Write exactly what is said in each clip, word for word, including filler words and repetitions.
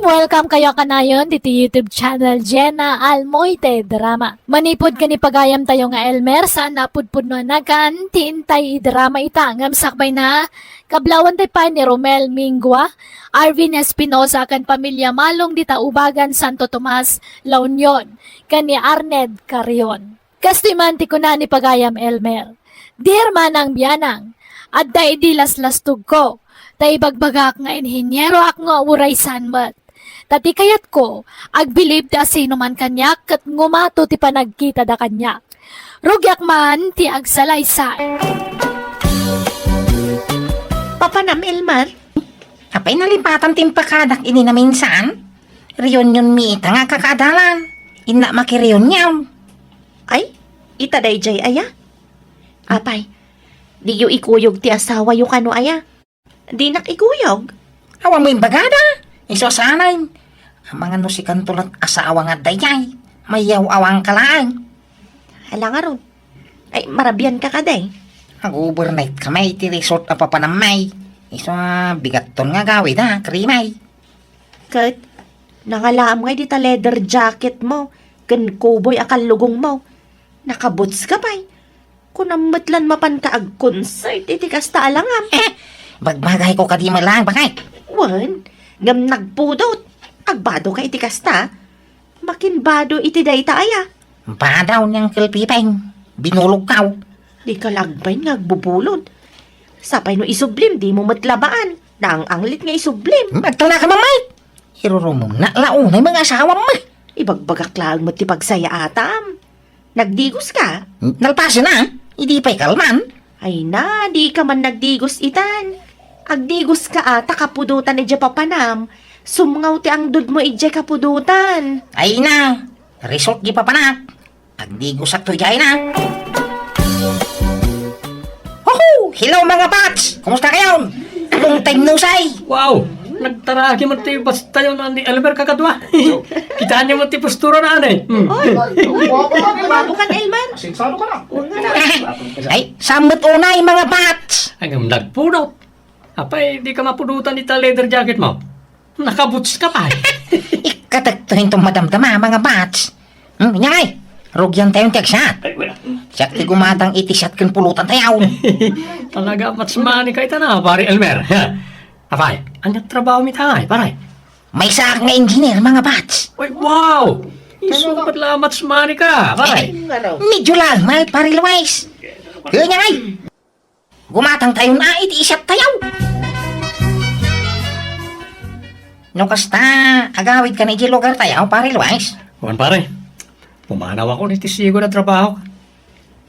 Welcome kayo kanayon ditoy YouTube channel Jenna Almoite Drama. Manipud ken ni pagayamtayo nga Elmer, saan a pudpudno a nagan ti intay idrama ita ngem sakbay na, kablawentayo pay ni Romel Mingua, Arvin Espinosa ken pamilya Malong dita Ubagan, Santo Tomas, La Union, ken ni Arned Carrion. Kastoy man ti kuna ni pagayam Elmer, "Dear Manang Bianang, adda idi laslastogko, ta ibagbagak nga inhinieroak nga uray saan met. Ta ti kayatko, agbilib ti asinoman kaniak ket ngumato ti panagkitada kaniak. Rugiak man ti agsalaysay." Papanam, Elmer? Apay nalipatan ti impakadak idi naminsan? Reunion mi ita nga agkakaadalan. Innak makireunion. Ay, ita daydiay aya? Apay, diyo ikuyog ti asawayo kano aya? Dinak ikuyog. Awan mo imbagada? Isu a saan. Amangan no sikanto lat asawa nga daydiay. Mayaw-awang ka laeng. Ala ngarud. Ay, marabian ka kadi. Nag-overnight kami iti resort a papanam mi. Isu a bigatton nga agawid a, krimay. Ket, nangalaam ngay dita leather jacket mo, ken cowboy a kallugong mo. Nakaboots ka pay. Kunam met lan mapan ka ag-concert iti kasta a langam. Eh, bagbagayko kadi met laeng, bakit? Wen, ngem nagpudot. Agbado ka iti kasta. Makinbado iti dayta aya. Badaw ni Uncle Pipeng. Binulogkaw. Di ka la agbain nga agbubulod. Sapay no isublim, dimo met labaan. Naang-anglit nga isublim. Agtalna ka, Mamay. Irurumom na la unay mga asawam. Ibagbagak laeng met ti pagsayaatam. Nagdigos ka? Nalpasen a. Idi pay kalman. Ay na, di ka man nagdigos itan. Agdigos ka a, ta kapudotan idiay papanam. Sumngaw ti angdod mo idiay kapudotan. Ay na, resort di papanak. Agdigos a to idiay na. Hoho! Hello, mga bats! Kumusta kayo? Long time no see! Wow! Nagtaragi man ti batch tayo na ni Elmer kakadwa. Kita niyo man ti postura na, ane? Hmm. Ay, ay, gwapo ka, Elmer. Sinsado ka na. Huwag na lang. Ay, samot unay, mga bats! Ay, nagpudot. Apay, di ka mapudutan ita leather jacket mo? Nakaboots ka pay. Ikatekto intong madamdama, mga bats. Hmm, inyay, rugian tayo ti agsat. Ay, wala. Siak ti gumatang iti siat ken pulutan tayo. Talaga, match money ka ita na, pare Elmer. Apay, anya trabaho mi tay, pare? Maysaak nga engineer, mga bats. Ay, wow! Isu met la match money ka, pare. Ay, medyo lang, may pare Luis. Kaya niya, ay. Gumatang tayon a iti isyat tayo. No kasta, agawid ka na iti lugar tayo, pare Luis? Wan, pare. Pumanaw ako iti sigud a trabaho.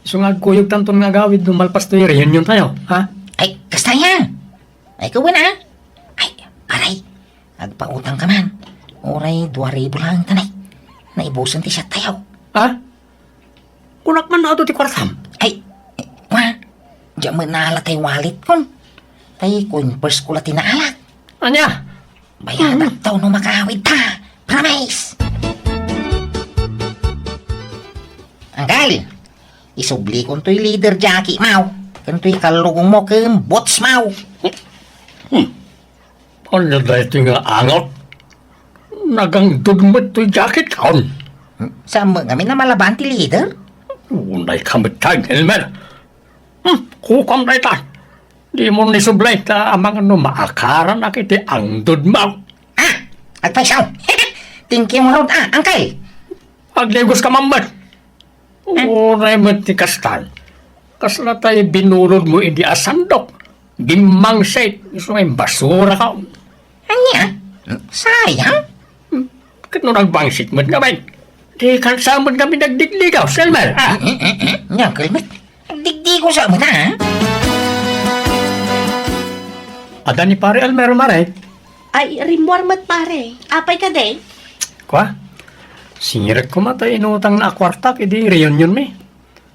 Isu nga agkuyog tanton nga agawid no malpas toy reunion tayo, ha? Ay, kasta ya. Ay, kawan, ha? Ay, pare, agpautang ka man. Uray dua ribu lang tanay. Naibusan ti siya tayo. Ha? Kunak man no adu ti kuartam? Ay, wa, diak met naala tay wallet kon. Tay coin purse ko la ti naala. Ania? Bayadak taw no makaawid ta. Promise! Anggal, isubli kon toy leather jacket mo. Ken toy kallugong mo ken boots mo. Hmm. Ania daytoy nga angot? Nagangdod met toy jacket kon. Saan met ngamin a malaban ti leather? Unay ka met, Elmer. Hmm, kukam dayta. Di mo ni sublay ta amangan no maakaranak iti angdod mo. Ah! Agpayso! Thank you, Rod. Ah, Uncle! Agdigos ka man met. Uray met ti kastan. Kasla tay binulod mo idi a sandok. Gimmangsit. Isu nga basura ka. Ania? Sayang. Ket no nagbangsit met ngamin, di kansa met ngamin nagdigdigaw, Elmer, ah? Ania, Uncle, met. Nagdigdigaw sa met, ah? Adda ni Pare Elmer, mare. Ay, rimmuar met, pare. Apay kadi? Kua? Siring koma ta inutang na a kuarta iti reunion mi.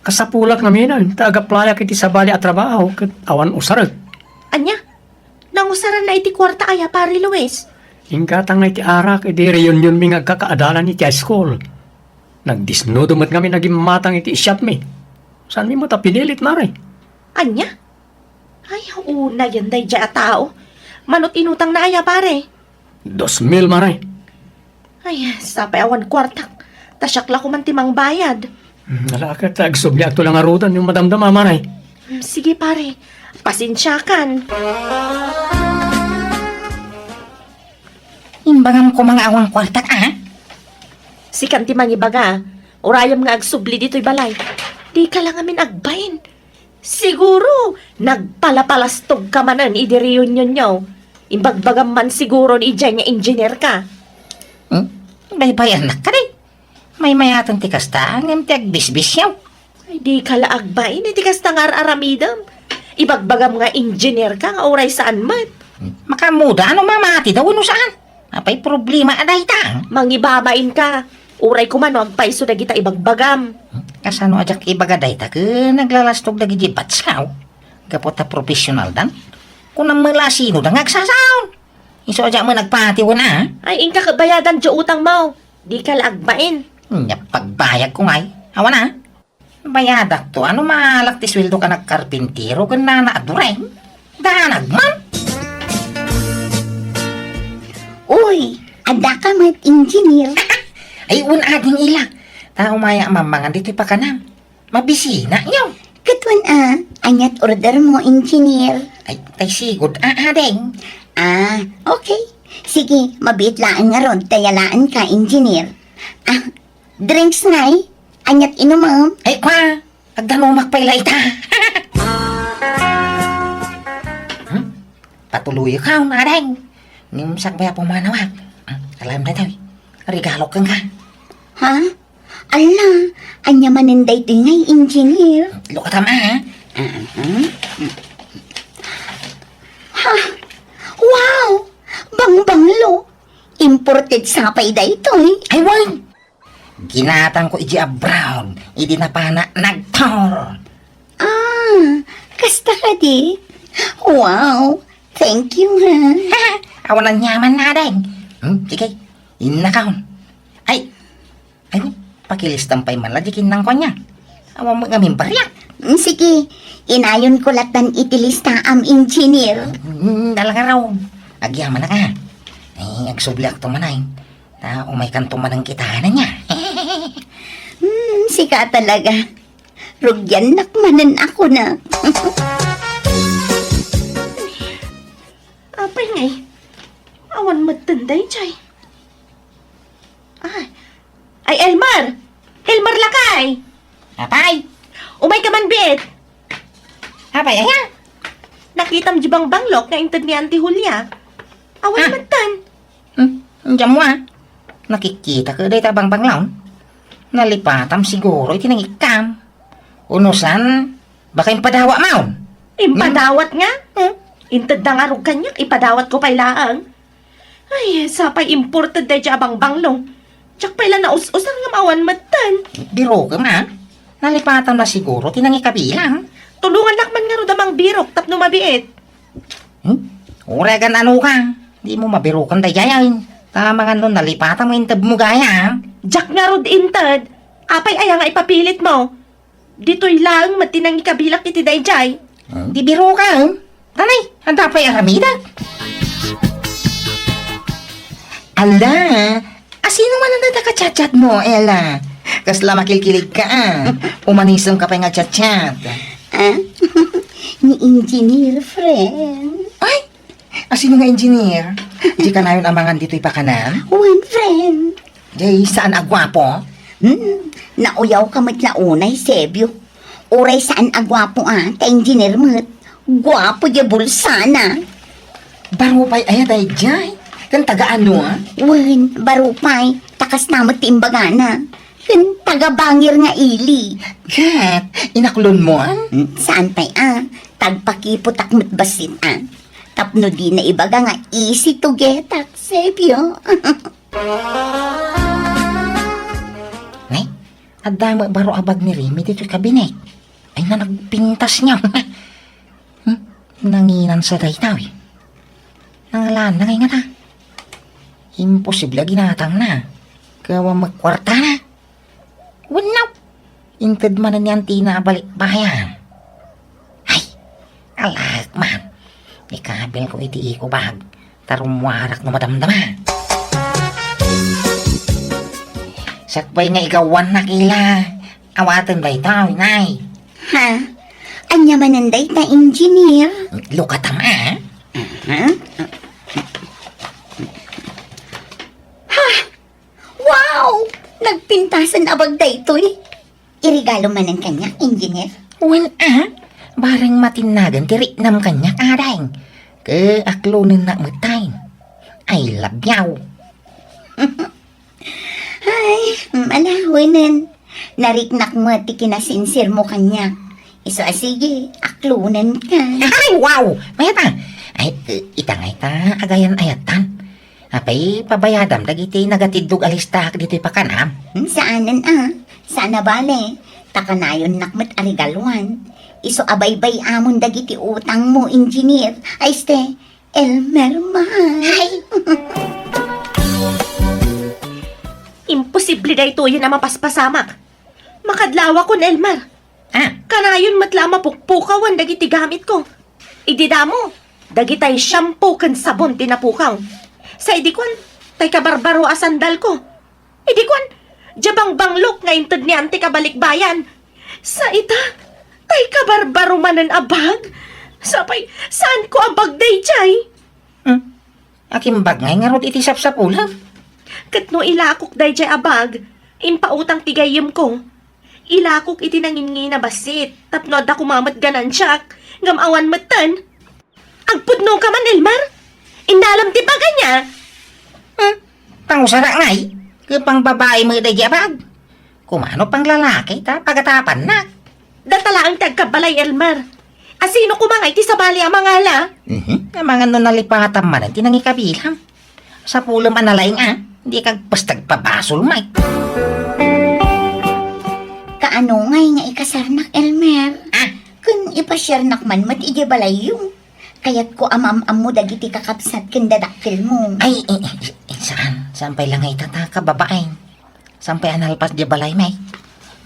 Kasapulak ngamin ta agaplayak iti sabali a trabaho ket awan usarek. Ania? Nangusaran na iti kuarta aya, Pare Luis? Inggatang na iti arak iti reunion mi nga agkakaadalan iti high school. Nagdisnudo met ngamin a gimmatang iti isyat mi. Saan mi met a pinilit, mare? Ania? Ay, unayen daydiay a tao. Manot inutang na aya, pare? Dos mil, Mare. Ay, sapay awan kuartak. Ta siak la koman ti mangbayad. Hmm, ala, ket agsubliakto la ngaruden, no madamdama, Mare. Hmm, sige, pare. Pasensiakan. Imbagam koma nga awan kuartak, a? Sikan ti mangibaga, urayem nga agsubli ditoy balay. Dika la ngamin agbain. Siguro, nagpalapalastogka manen idi reunionyo. Imbagbagam man siguro ni idiay nga engineer ka. Hmm? Baybay-anak kadi. Maymayaten ti kasta, ngem ti agbisbisyo. Ay, dika la agbain iti kasta nga ar-aramidem. Ibagbagam nga engineer ka nga uray saan met. Makaammoda no mamati daw wenno saan. Apay problema a dayta? Mangibabain ka. Uray koma no agpayso dagita ibagbagam. Kasano a diak ibaga dayta ken naglalastog dagiti batsaw? Gapu ta professionaldan? Kunam met la a sinoda nga agsasaon. Isu a diak met nagpati wen a. Ay, inka ket bayadan diay utangmo. Dika la agbain. Nya pagbayadko ngay. Awan a. Bayadakto, a no maalak ti sueldo kan agkarpintero ken nana a Dureng? Danag man! Uy, adda ka met, engineer. Ay, wen ading ila. Ta umay a mammangan ditoy pakanam. Mabisina, nyaw. Ket wen a, aniat order mo, engineer? Ay, tay sigud, a, ading. Ah, okay. Sige, mabiit laeng ngarud, ta yalaenka, engineer. Ah, drinks ngay? Aniat inumem? Ay, kwa, agdanumak pay la ita. Hmm? Patuloyka, ading. Ngem sakbay a pumanawak. Hmm, alam na tayo. Regalo kenka. Ha? Ala, ania manen daytoy ngay, engineer? Lukatam, a. Ah, ah. Ha? Wow! Bangbanglo! Imported sapay daytoy. Ay, wen! Ginatangko iti abroad, idi napana nagtor. Ah, kasta kadi? Wow! Thank you, ha? Awan aniaman, ading. Hmm, sige, innakon. Ay, ay, pakilistam pay man la di kinnangko ania. Awan met ngamin bariak. Mm, sige, inayonko lattan iti listaam, engineer. Hmm, dalagaraw. Agyamanak a. Ay, agsubliakto manen. Ta umaykanto manen kitaen ania. Hmm, sika talaga. Rugiannak manen a kuna. Apay ngay? Awan metten daydiay. Ay, ay, Elmer! Elmer lakay! Apay? Umayka man biit. Apay, aya? Nakitam di bangbanglok nga inted ni Auntie Julia. Awan metten. Hmm, diam mo, a. Nakikita ko dayta bangbanglon. Nalipatam siguro iti nangikkam. Unusan, baka impadawat maon. Impadawat nga? Hmm? Intedda ngarud kaniak, ipadawatko pay laeng. Ay, sapay imported daydiay a bangbanglo. Diak pay la naus-usar ngem awan metten. Birokem, a. Nalipatam na siguro ti nangikabilang. Tulongannak man ngarud a mangbirok tapno mabiit. Hmm? Uray agan-ano ka. Dimo mabirokan daydiay. Ta amangan no nalipatam nga intedmo gayam. Diak ngarud inted. Apay aya nga ipapilitmo? Ditoy laeng met ti nangikabilak iti daydiay. Hmm, di birokan. Tanay, adda pay aramidek. Ala, asino man dayta ka-chat-chat mo, Ella? Kasla makilkilig ka, a. Umanisem ka pay nga chat-chat. Ah? Ni engineer, friend. Ay, asino nga engineer? Di kanayon amangan ditoy pakanan? Wen, friend. Jay, saan a guapo? Hmm, nauyaw ka met la unay, Sebio. Uray saan a guapo, a, ta engineer met. Guapo di bulsana. Baro pay aya daydiay? Ken taga-ano, a? Wen, baro pay. Ta kasta met ti imbagana. Ken taga-Bangir nga ili. Ket, inaklon mo, a? Hmm, saan pay, a? Tagpakiputak met bassit, a. Tapno dina ibaga nga easy to get-ak, Sebio. Nay, adda met baro a bag ni Remy ditoy kabinet. Ay, na nagpintas niya. Hmm? Nanginan sa dayta, eh. Nangalaan na ngay ngata. Imposible a ginatang na. Kawa magkwarta na. Wenno, inted manen ni Auntie Ina a balikbayan. Ay, alaek man. Ikabil ko iti eco bag. Ta rummuarak no madamdama. Sakbay nga igawannak ila. Awaten daytoy, nay. Ha? Ania manen dayta, engineer? Look at them, ah. Aha. Ha? Wow! Nagpintasen a bag daytoy. Iregalo manen kaniak, engineer? Wen a, bareng matinnagan ti riknam kaniak, ading. Ket aklonennak met tay. I love you. Ay, malawenen. Nariknak met ti kinasinsirmo kaniak. Isu a sige, aklonenka. Ay, wow! Mayat a. Ay, eh, ita ngay ta, agayan ayatan. Apay, pabayadam dagiti nagatiddog a listaak ditoy pakanam? Hmm, saanen a. Saan a bale. Ta kanayonnak met a regaluan. Isu a baybay-amon dagiti utangmo, engineer. Ay, este, Elmer, mahal. Ay! Imposible daytoyen a mapaspasamak. Makadlawakon, Elmer. Ah? Kanayon met la a mapukpukawen dagiti gamitko. Idi damo, dagitay shampoo ken sabon ti napukaw. Sa idi kuan, tay kabarbaro a sandalko. Idi kuan, dia bangbanglok nga inted ni Antik a balikbayan. Sa ita, tay kabarbaro manen a bag. Sapay, saanko a bag dayjay? Hmm? Akimbag ngay ngarud iti sapsapulem. Ket no ilakok dayjay a bag, impautang ti gayyemko. Ilakok iti nanginnginabassit, tapno adda koma met ganansiak, ngem awan metten. Agpudnoka man, Elmer? Indalam ti bag ania? Hmm? Pangusarak ngay? Ket pangbabai met dayjay a bag? Kumano panglalaki ta pagatapannak? Data laeng ti agkabbalay, Elmer. A sino koma ngay ti sabali a mangala? Mhm. Amangan no nalipatam manen ti nangikabilang. Sapulem a nalaing a, di kagpastag pabasol, Mike. Kaano ngay nga ikasarnak, Elmer? Ah? Ken ipasiarnak man met idiay balayyo. Kayatko a maam-ammo dagiti kakabsat ken dadakkelmo. Ay, eh, eh, eh, saan? Saan pay la nga itata, kababain? Saan pay a nalpas diay balay, Mike?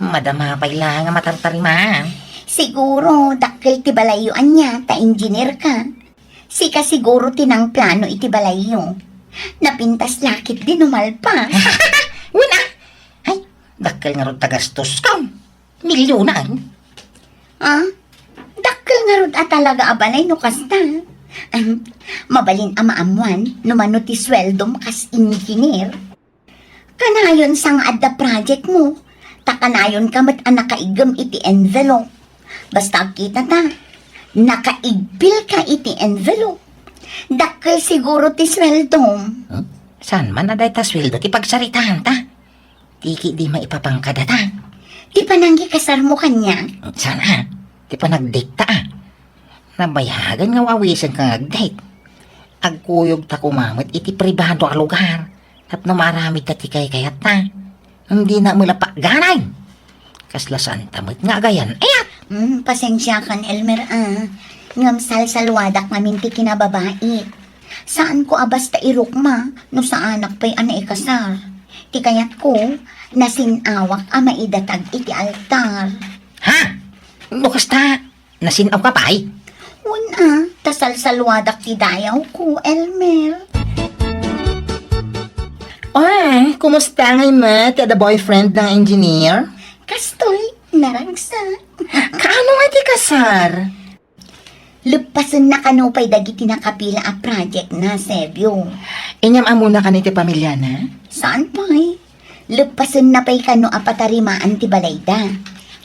Madama pay la nga matartarimaan. Siguro, dakkel ti balayyo ania, ta engineer ka. Sika siguro ti nangplano iti balayyo. Napintas la ketdi no malpas. Wen a! Ay, dakkel ngarud ta gastosko. Milyonan. Ah? Dakkel ngarud a talaga a balay no kasta. Ahem, mabalin a maammoan no mano ti sueldom kas engineer. Kanayon sa nga adda project mo, ta kanayonka met a nakaiggem iti envelope. Basta agkita ta, nakaigpil ka iti envelope. Dakkel siguro ti sueldom. Hmm? Saan man a dayta sueldo ti pagsaritaan ta? Ti ki di maipapangkada ta? Ti panangikasarmo kaniak? Saan a? Ti panagdate ta a? Nabayagan nga awisenka nga agdate. Agkuyogta koma met iti pribado a lugar tapno maaramidta ti kaykayatta. Dina met la pakganay. Kasla saanta met nga agayan-ayat. Hmm, pasensiakan, Elmer, a. Ngem salsalluadak ngamin ti kinababait. Saanko a basta irukma no saanak pay a naikasar. Ti kayatko, nasin-awak a maidatag iti altar. Ha? No kasta, nasin-awka pay? Wen a, ta salsalluadak ti dayawko, Elmer. Oy, kumusta ngay met ti adda boyfriend nga engineer? Kastoy, naragsak. Kaano nga ti kasar? Leppasenna kano pay dagiti nakapila a projectna, Sebio. Inyam ammona kano iti pamiliana? Saan pay? Leppasenna pay kano a patarimaan ti balayda.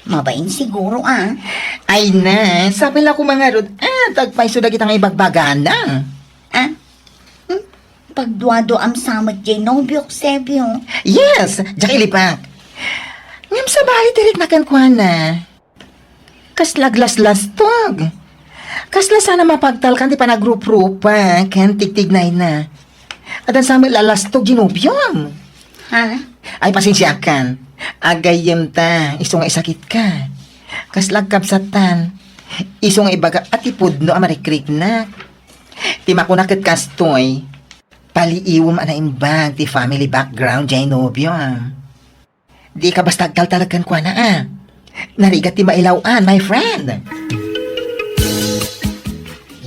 Mabain siguro a. Ay na, sapay la koma ngarud a, ta agpayso dagita nga ibagbagana. Ah? Hmm? Pagduaduam sa met jay nobiok, Sebio. Yes, diak ilipak. Ngem sabali ti rikna kenkuana. Kasla aglaslastog. Kasla saan a mapagtalkan ti panagruprupa ken tigtignayna. Addan sa met la a lastog ti nobiom. Ha? Ay, pasensiakan. Agayyem ta, isu nga isakitka. Kasla agkabsatan, isu nga ibagak a ti pudno a marikriknak. Ti makuna ket kastoy, paliiwem a naimbag ti family background jay nobiom. Dika basta agtaltalek kenkuana a. Narigat ti mailaw-an, my friend.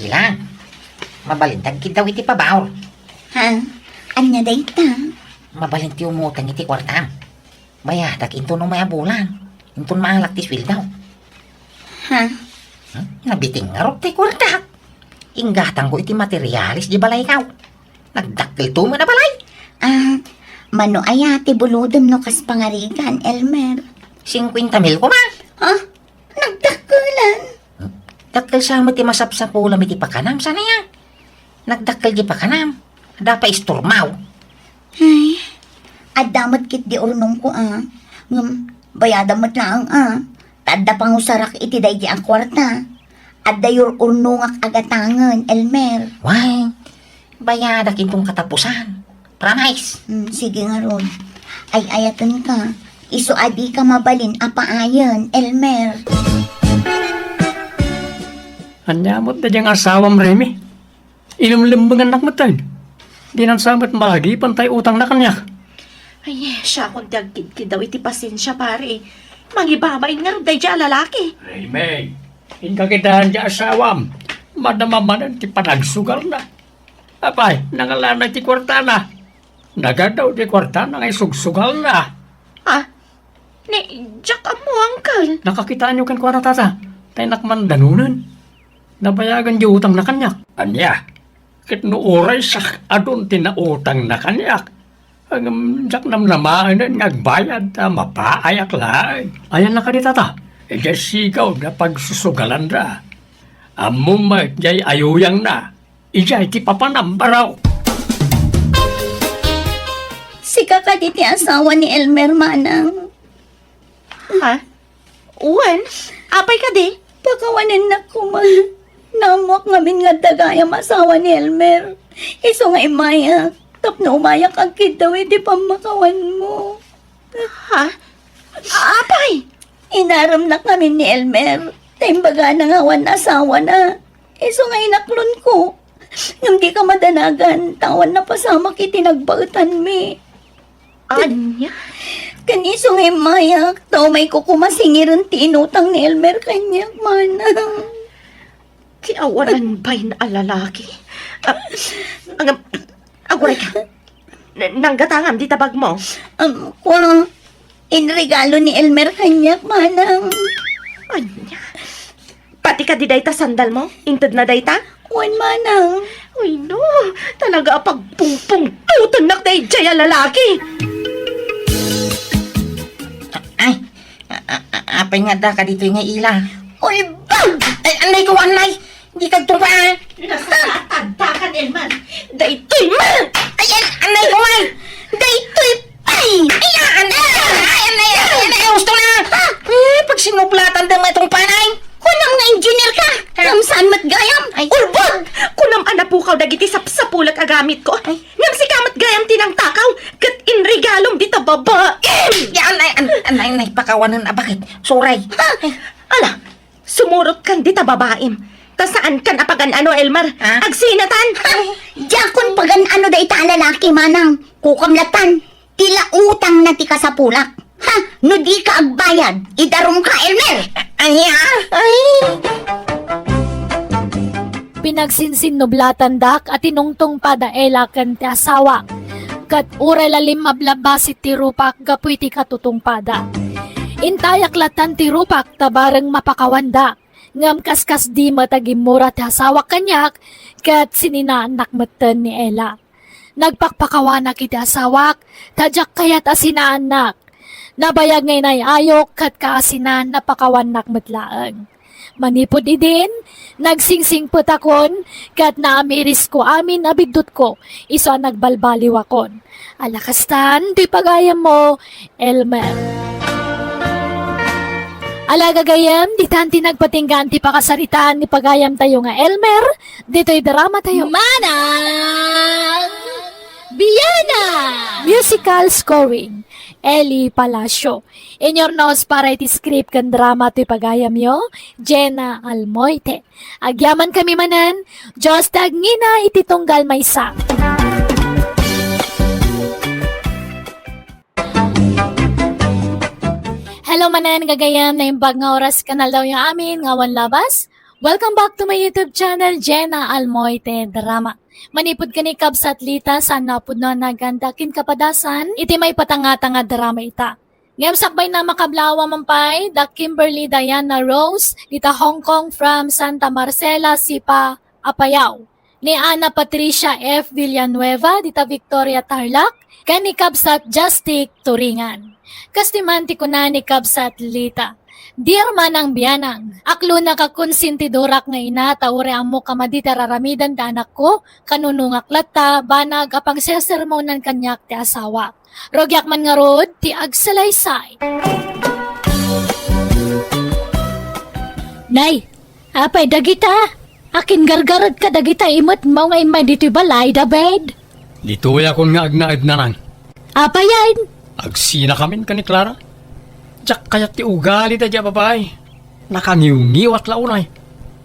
Ila. Mabalin ti agkiddaw iti pabaor. Ha? Ania dayta? Mabalin ti umutang iti kuartam. Bayadak inton umay a bulan. Inton maalak ti sueldo. Ha? Hmm? Nabitin ngarud ti kuartak. Inggatangko iti materialis di balaykaw. Nagdakkel to man a balay. Ah, mano aya ti bulodem no kas pangarigan, Elmer? Singkuenta mil koma. Ha? Nagdakkelan? Hmm? Dakkel sa met ti masapsapulam iti pakanam, saan aya? Nagdakkel di pakanam. Adda pay istormaw. Ay, adda met ketdi urnongko, a. Ngem, bayadam met laeng, a. Ta adda pangusarak iti daydi a kuarta. Adda yur-urnongak a gatangen, Elmer. Wen, bayadak inton katapusan. Promise. Hmm, sige ngarud. Ay-ayatenka. Isu a dika mabalin a paayen, Elmer. Ania met daydiay nga asawam, Remy? Inumlembengannak metten. Dinan sa met malagipen tay utangna kaniak. Ay, siakon ti agkidkiddaw iti pasensia, pare. Mangibabain ngarud daydiay a lalaki. Remy, inka kitaen ti asawam. Madama manen ti panagsugarna. Apay, nangalanay ti kuartana. Nagadaw ti kuartana nga isugsugalna. Ah, ni, diak ammo, uncle. Nakakitaanyo kenkuana, tata. Tay nakman danonen. Nabayagan di utangna kaniak. Ania? Ket no uray siak adun ti nautangna kaniak, ngem diak namnamaen nga agbayad ta mapaayak laeng. Ayanna kadi, tata? Idiay sigaw nga pagsusugalanda. Ammom met diay ayuyangna. Idiay ti papanam, baro. Sika kadi ti asawa ni Elmer, manang? Ha? Wen, apay kadi? Pakawanennak koma. Naammoak ngamin nga adda gayam asawa ni Elmer. Isu nga immayak tapno umayak agkiddaw iti pammakawanmo. Ha? Apay? Inaremnak ngamin ni Elmer. Ta imbagana nga awan asawana. Isu nga inaklonko. Ngem dika madanagan, ta awan napasamak iti nagbaetanmi. Ania? Ken isu nga immayak, ta umayko koma singiren ti inutang ni Elmer kaniak, manang. Ti awanan bain a lalaki. Ah, ang, aguray ka. N-, nanggatangam dita bagmo. Um, kua, inregalo ni Elmer kaniak, manang. Ania? Pati kadi dayta sandalmo? Intedna dayta? Wen, manang. Ay, no. Talaga a pagpungpungtotennak daydiay a lalaki. Ay, a-, a-, a-, apay nga adda kaditoy nga ila? Ulbod! Ay, anay ko, anay! Di kagtungpaan. Nasakatakan, Elmer. Daytoy man! Ayan, anay ko man! Daytoy pay! Ayan! Ay, anay, anay, anay, gusto na! Eh, pagsinublatan da mo itong panay! Kunam nga engineer ka! Ngem saan met gayam? Ay. Ulbod! Kunam a napukaw dagiti sapsapulek a gamitko. Ay. Ngem sika met gayam ti nangtakaw, ket inregalom dita babaem! Ya, anay, an-, anay, anay, pakawanen a bakit? Suray. Ha? Ay. Ala, sumurotkan dita babaem. Ta saankan a pagan-ano, Elmer? Ha? Agsinatan! Ay, diakon pagan-ano dayta a lalaki, manang. Kukam latan, ti la utangna ti kasapulak. Ha? No dika agbayad, idarumka, Elmer! Ania? Ay! Pinagsinsinnublatandak a tinungtungpada Ella ken ti asawa. Ket uray la limmablabasit ti rupak gapu iti katutungpada. Intayak latan ti rupak ta bareng mapakawanda. Ngem kaskasdi met a gimmura ti asawak kaniak, ket sininaannak metten ni Ella. Nagpakpakawanak iti asawak, ta diak kayat a sinaannak. Nabayag nga inay-ayok ket kaasinan napakawannak met laeng. Manipud idin, nagsingsingpetakon ket naamirisko amin a biddutko isu a nagbalbaliwakon. Ala kastan ti pagayammo, Elmer. Ala gagayam, ditan ti nagpatinggaan ti pakasaritaan ni pagayamtayo nga Elmer, ditoy drama tayo. Manang Biana! Musical scoring, Eli Palacio. Inyurnos para iti script ken drama ti pagayamyo, Jenna Almoite. Agyamankami manen, Dios ti agngina iti tunggal maysa. Hello manen, gagayam, naimbag nga oras ken aldawyo amin nga awan labas. Welcome back to my YouTube channel, Jenna Almoite Drama. Manipud ken ni Kabsat Lita, saan a pudno a nagan ti akin kapadasan iti maipatangtang a drama ita. Ngem sakbay na, makablawa man pay da Kimberly Diana Rose, dita Hong Kong from Santa Marcela, Sipa, Apayao, ni Ana Patricia F. Villanueva, dita Victoria, Tarlac, ken ni Kabsat Justic Turingan. Kasta man ti kuna ni Kabsat Lita, "Dear Manang Bianang, aklona ka konsintidorak nga ina, ta uray ammok a madi ti ar-aramiden ti anakko, kanunongak latta, banag a pangsesermonan kaniak ti asawak. Rugiak man ngarud ti agsalaysay." Nay, apay dagita? Akin gargaredka dagita imet mo nga immay ditoy balay, David? Ditoy akon nga agnaed, Nanang. Apayen? Agsinakamin ken ni Clara. Diak kayat ti ugali daydiay a babai. Nakangiwngiwat la unay.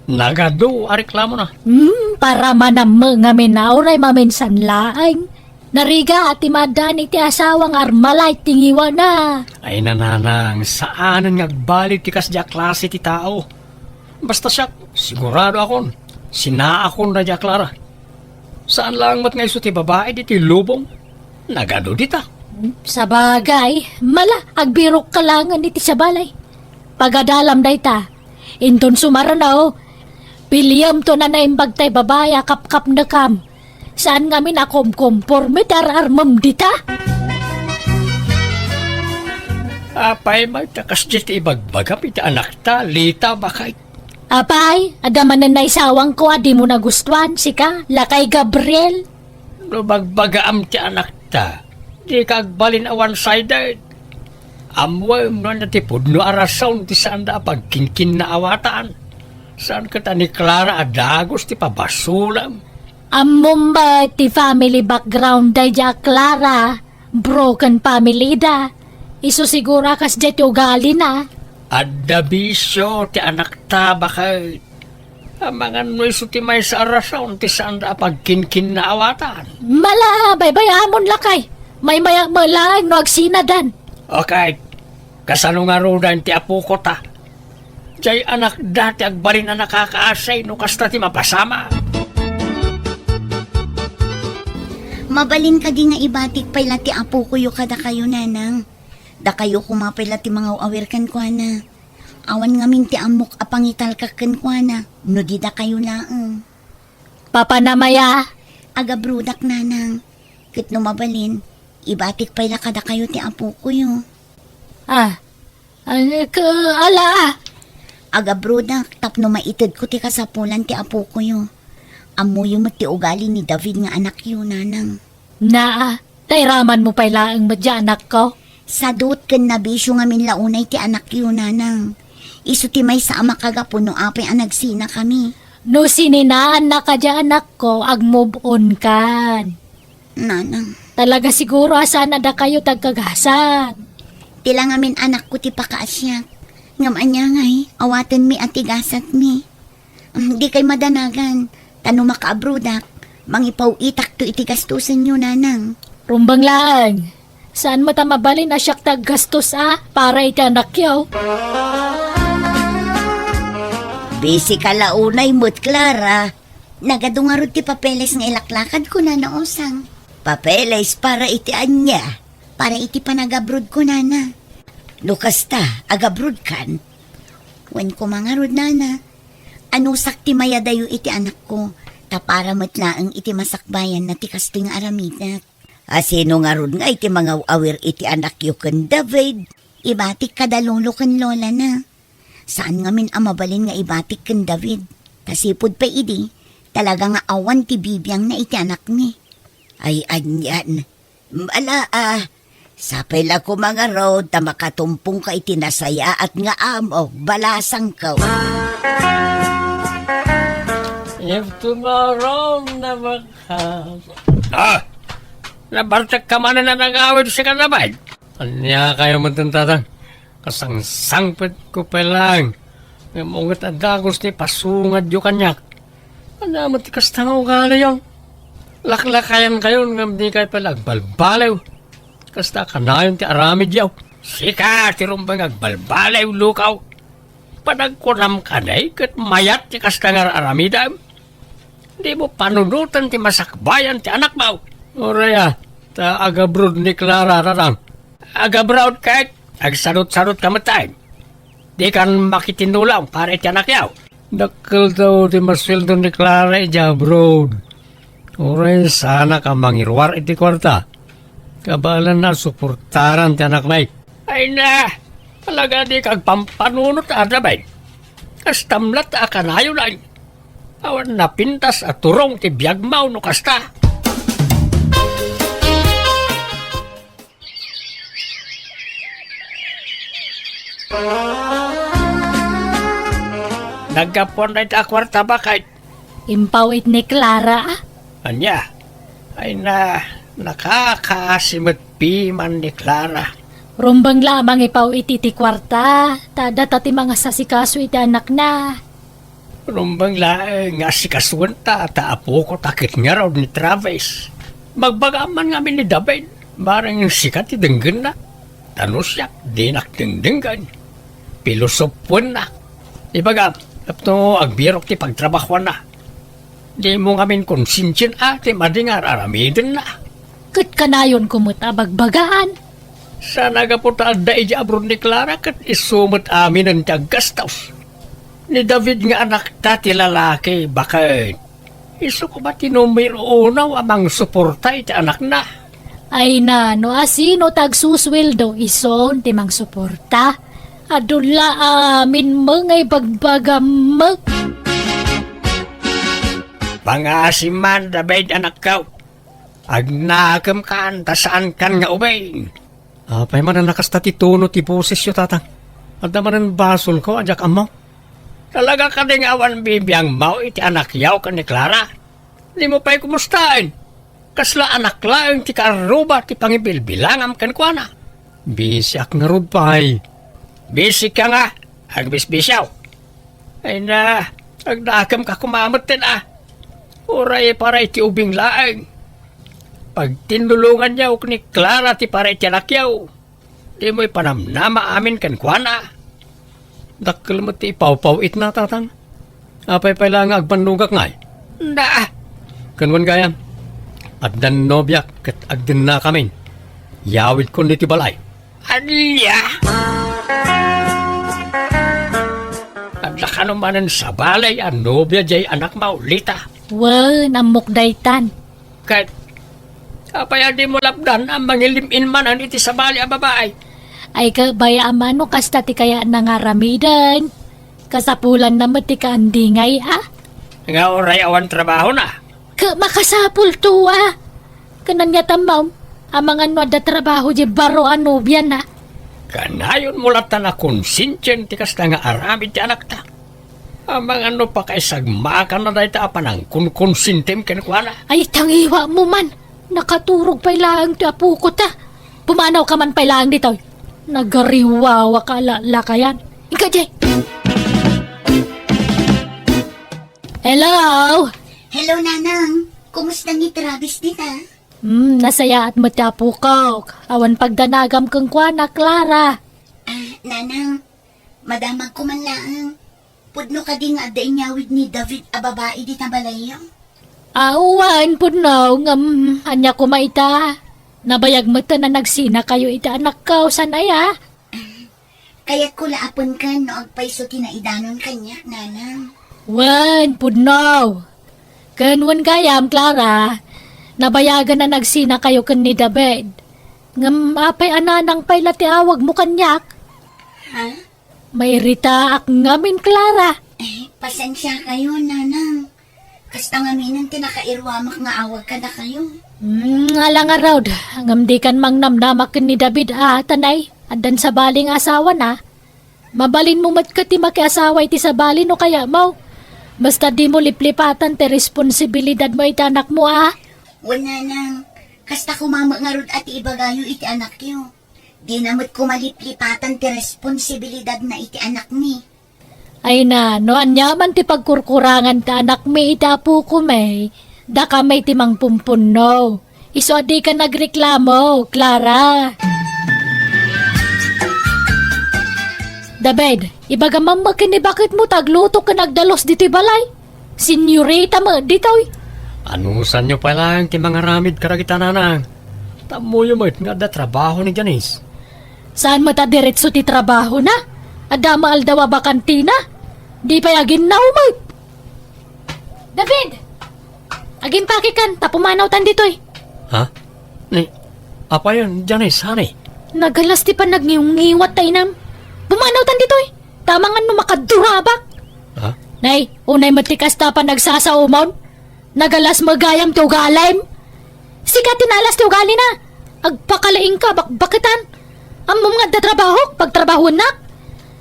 Nagadu a reklamona. Hmm, para manammo ngamin a uray maminsan laeng. Narigat ti maaddan iti asawa nga armalay ti ngiwana. Ay, Nanang, saanen nga agbalin ti kasdiay a klase ti tao. Basta siak, sigurado akon, sinaakon daydiay a Clara. Saan laeng met nga isu ti babai ditoy lubong. Nagadu dita. Sabagay, mala, agbirokka laengen iti sabali. Pagadalam dayta. Inton sumarno, piliem to a naimbag tay babai a kapkapnekam. Saan ngamin a kumkumporme ti ar-armem dita? Apay, mayta kasdiay ti ibagbagam iti anakta, Lita, baket? Apay, adda manen naisawangko a dimo nagustuan, sika, lakay Gabriel? No bagbagaam ti anakta, dika agbalin a one-sided. Ammoem no ania ti pudno a rason ti saanda a pagkinkinnaawatan. Saan ket a ni Clara a dagus ti pabasolem? Ammom met ti family background daydiay a Clara. Broken family da. Isu siguro a kasdiay ti ugalina. Adda bisio ti anakta, baket. Amangan no isu ti maysa a rason ti saanda a pagkinkinnaawatan. Mala, baybay-amon lakay. Maymayak met laeng no agsinadan. Okay. Kasano ngaruden ti apoko ta? Diay anakda ti agbalin a nakakaasi no kasta ti mapasamak. Mabalin kadi nga ibatik pay la ti apokoyo kadakayo, Nanang? Dakayo koma pay la ti mangaw-awir kenkuana. Awan ngamin ti ammok a pangitalkak kenkuana no di dakayo laeng. Papanam aya? Agabrodak, Nanang. Ket no mabalin, ibatik pay la kadakayo ti apokoyo. Ah, ah, ka-, ala, ah. Agabrodak tapno maitedko ti kasapulan ti apokoyo. Ammoyo met ti ugali ni David nga anakyo, Nanang. Naa, ta iramanmo pay laeng met diay anakko. Sadut ken nabisio ngamin la unay ti anakyo, Nanang. Isu ti maysa a makagapu no apay a nagsinakami. No sininaannaka diay anakko, agmove on kan. Nanang. Talaga siguro a saan a dakayo ti agkagasat. Ti la ngamin anakko ti pakaasiak. Ngem ania ngay, awatenmi a ti gasatmi. Dikay madanagan, ta no makaabrodak, mangipaw-itakto iti gastosenyo, Nanang. Rumbeng laeng. Saan met a mabalin a siak ti aggastos a para iti anakyo? Busy ka la unay met, Clara. Nagadu ngarud ti papeles nga ilaklakadko, Nana Osang. Papeles para iti ania? Para iti panagabrodko, Nana. No kasta, agabrodkan? Wen koma ngarud, Nana. Anusak ti mayadayo iti anakko, ta para met laeng iti masakbayanna ti kastoy nga aramidek. A sino ngarud nga iti mangaw-awir iti anakyo ken David? Ibatik kada lolo ken lolana. Saan ngamin a mabalin nga ibatik ken David. Ta sipud pay idi, talaga nga awan ti bibiangna iti anakmi. Ay, anian. Ala, ah, sapay la koma ngarud ta makatumpongka iti nasayaat nga amok, balasangko. If tomorrow never comes. Ah! Nabartekka manen a nangawid, sika, David? Ania kayo met, Tatang? Kasangsangpetko pay laeng. Ngem unget a dagus ti pasungadyo kaniak. Ania met ti kasta nga ugaliyo? Laklakayankayon ngem dikay pay la agbalbaliw. Kasta kanayon ti aramidyo. Sika ti rumbeng nga agbalbaliw, lukaw. Panagkunam kadi ket mayat ti kasta nga ar-aramidem? Dimo panunoten ti masakbayan ti anakmo. Uray a, ta agabroad ni Clara, Tatang. Agabroad ket agsadot-sadot ka met, ay. Dikan makitinulong para iti anakyo. Dakkel daw ti masueldo ni Clara idiay abroad. Uray saanak a mangiruar iti kuarta. Kabaelanna a suportaran ti anakmi. Ay na, talaga dika agpampanunot a, David. Kastam latta a kanayon, ay. Awan napintas a turong ti biagmo no kasta. Naggapuan dayta a kuarta, baket. Impaw-it ni Clara. Ania? Ay na, nakakaasi met piman ni Clara. Rumbeng la a mangipaw-it iti kuarta, ta adda ti mangasasikaso iti anakna. Rumbeng laeng nga asikasoenta ta apoko ta ket ngarud ni Travis. Magbagam man ngamin ni David, bareng sika ti denggenna. Ta no siak, dinak dengdenggen. Pilosopoennak. Ibagam, tapno agbirok ti pagtrabahoanna. Dimo ngamin konsensian a ti madi nga ar-aramidenna. Ket kanayonko met a bagbagaan. Saan a gapu ta adda idiay abroad ni Clara ket isu met aminen ti aggastos. Ni David nga anakta ti lalaki, baket. Isu koma ti numero uno a mangsuporta iti anakna. Ay na, no asino ti agsusueldo, isun ti mangsuporta. Adu la amin met nga ibagbagam met. Pangaasi man, David, anakko. Agnakemkan ta saankan nga ubing. Apay manen a kasta ti tono ti bosesyo, Tatang? Adda manen basolko a diak ammo? Talaga kadi nga awan bibiangmo iti anakyo ken ni Clara? Dimo pay kumustaen? Kasla anak laeng ti kaarruba ti pangibilbilangam kenkuana. Bisiak ngarud pay. Bisika nga, agbisbisiaw. Ay na, agdakemka koma metten a. Uray para iti ubing laeng. Pagtindulonganyo ken ni Clara ti para iti anakyo. Dimo ipanamnama amin kenkuana. Dakkel met ti ipawpaw-itna, Tatang. Apay pay la nga agbannogak ngay? Da! Ken wen gayam, addan nobiak ket agdennakamin. Yawidkon ditoy balay. Ania? Adda kano manen sabali a nobia diay anakmo, Lita? Wen, ammok daytan. Ket, apay a dimo lapdan a mangilim-in manen iti sabali a babai? Ay, kabay a mano kasta ti kayatna nga aramiden. Kasapulanna met ti kaandingay, a? Nga uray awan trabahona? Ket makasapulto, a? Ken ania ta, ma'am, amangan no adda trabaho diay baro a nobiana? Kanayonmo latta a konsensian ti kasta nga aramid ti anakta. Amangan no pakaisagmakanna dayta a panangkonkonsentem kenkuana. Ay, tangiwamo man. Nakaturog pay laeng ti apoko ta. Pumanawka man pay laeng ditoy. Nagariwawaka a lakayan. Inka, jay. Hello? Hello, Nanang. Kumusta ni Travis dita? Hmm, nasayaat met ti apokok. Awan pagdanagam kenkuana, Clara. Ah, Nanang, madamagko man laeng. Pudno kadi nga adda inyawid ni David a babai dita balayyo? Awan, pudno, ngem ania koma ita? Nabayag met a nagsinakayo iti anakko, saan aya? Kayatko la a penken no agpayso ti naidanon kaniak, Nanang. Wen, pudno. Ken wen gayam, Clara, nabayagen a nagsinakayo ken ni David. Ngem apay a Nanang pay la ti awagmo kaniak? Ha? Mairitaak ngamin, Clara. Eh, pasensiakayo, Nanang. Kasta ngaminen ti nakairuamak nga awag kadakayo. Hmm, ala ngarud, ngem dikan mangnamnama ken ni David a, tanay, addan sabali nga asawana. Mabalinmo met ket ti makiasawa iti sabali no kayatmo. Basta dimo liplipatan ti responsibilidadmo iti anakmo, a? Wen, Nanang, kasta koma met ngarud a ti ibagayo iti anakyo. Dina met koma liplipatan ti responsibilidadna iti anakmi. Ay na, no aniaman ti pagkurkurangan ti anakmi iti apokon, dakami ti mangpumpunno. Isu a dika nagreklamo, Clara. David, Ibagam man met ken ni baketmo ta agluto ken agdalus ditoy balay. Senyorita met ditoy. Anusanyo pay laeng ti mangaramid kadagita, nanang? Ammoyo met nga adda trabaho ni Janice. Saan met a diretso ti trabahona? Adda met aldaw a bakantina? Di pay aginnaw met. David! Agimpakekan ta pumanawtan ditoy. Ha? Ni, apayon, Janice, honey? Nagalas ti panagngiwngiwat ta inam. Pumanawtan ditoy. Tamangan no makadurabak. Ha? Nay, unay met ti kasta panagsasaomon. Nagalas met gayam ti ugalim. Sika ti naalas ti ugalina. Agpakalaingka, bakbaketan. Ammom nga adda trabahok, pagtrabahuennak.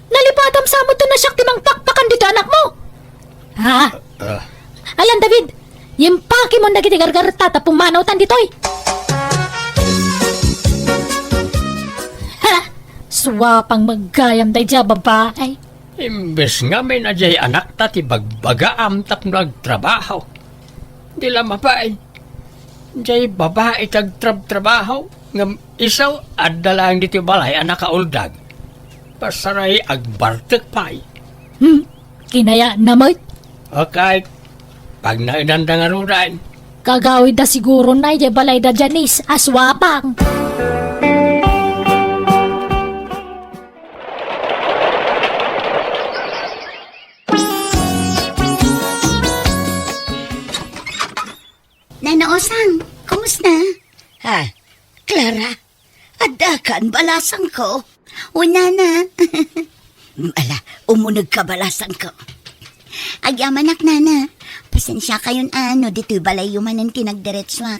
Nalipatam sa met ta siak ti mangpakpakan ditoy anakmo. Ha? Ah. Alan, David, impakemon dagiti gargaretta ta pumanawtan ditoy. Ha? Suapang met gayam daydiay a babai. Imbes ngamin a diay anakta ti bagbagaam tapno agtrabaho. Di la mabain. Diay babai ti agtrabtrabaho, ngem isu adda laeng ditoy balay a nakauldag. Pasaray agbartek pay. Hmm, kinayatna met. Okay, pagnaedanda ngaruden. Kagawidda siguro na idiay balayda Janice a suapang. Nana Osang, kumusta? Ha? Clara? Addakan, balasangko? O, nana. Ala, umunegka, balasangko. Agyamanak, nana. Pasensiakayon a no ditoy balayyo manen ti nagdiretsuak.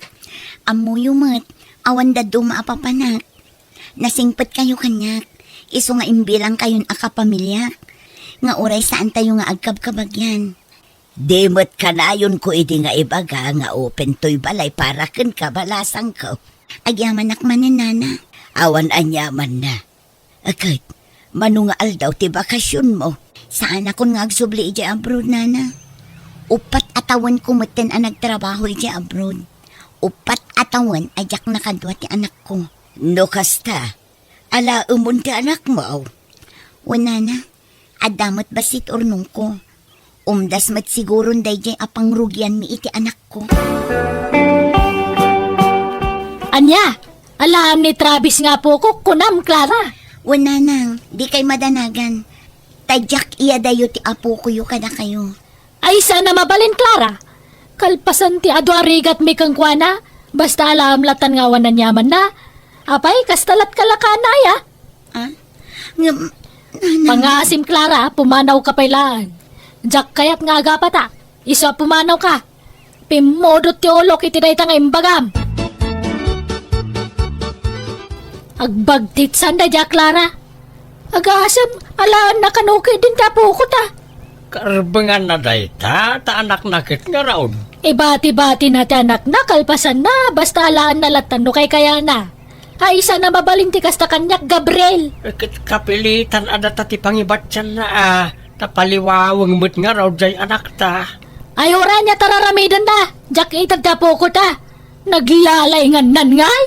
Ammoyo met, awan dadduma a papanak. Nasingpetkayo kaniak, isu nga imbilangkayon a kapamiliak, nga uray saantayo nga agkabkabagian. Di met kanayonko idi nga ibaga nga open toy balay para kenka, balasangko. Agyamanak manen, nana. Awan aniamanna. Ket, mano nga aldaw ti bakasionmo? Saanakon nga agsubli idiay abroad, nana. Uppat a tawenko metten a nagtrabaho idiay abroad. Uppat a tawen a diak nakadua ti anakko. No kasta, alaemon ti anakmo? Wen, nana, adda met bassit urnongko. Umdas met siguron daydiay a pangrugianmi iti anakko. Ania? Alaem ni Travis nga apokok, kunam, Clara? Wen, nanang, dikay madanagan. Ta diak iyadayo ti apokoyo kadakayo. Ay, saan a mabalin, Clara. Kalpasan ti adu a rigatmi kenkuana, basta alaem latan nga awan aniamanna. Apay, kasta lat kalakana, aya? Ah? Ngem, nanang. Pangaasim, Clara, pumanawka pay laeng. Diak kayat nga agapatak. Isu a pumanawka. Pimmudot ti ulok iti dayta nga imbagam. Agbagtit sanda dia, Clara. Agasem, alaenna kano ketdin ti apokota. Karbenganna dayta, ta anakna ket ngarud. Ibati-batina ti anakna, kalpasanna, basta alaenna latan no kaykayana. Ay, saan a mabalin ti kasta kaniak, Gabriel. Ket kapilitan a data ti pangibatianna a, ta paliwaweng met ngarud diay anakta. Ay, uray ania ta raramidenna, diak ited ti apokota. Nagyalaingannan ngay?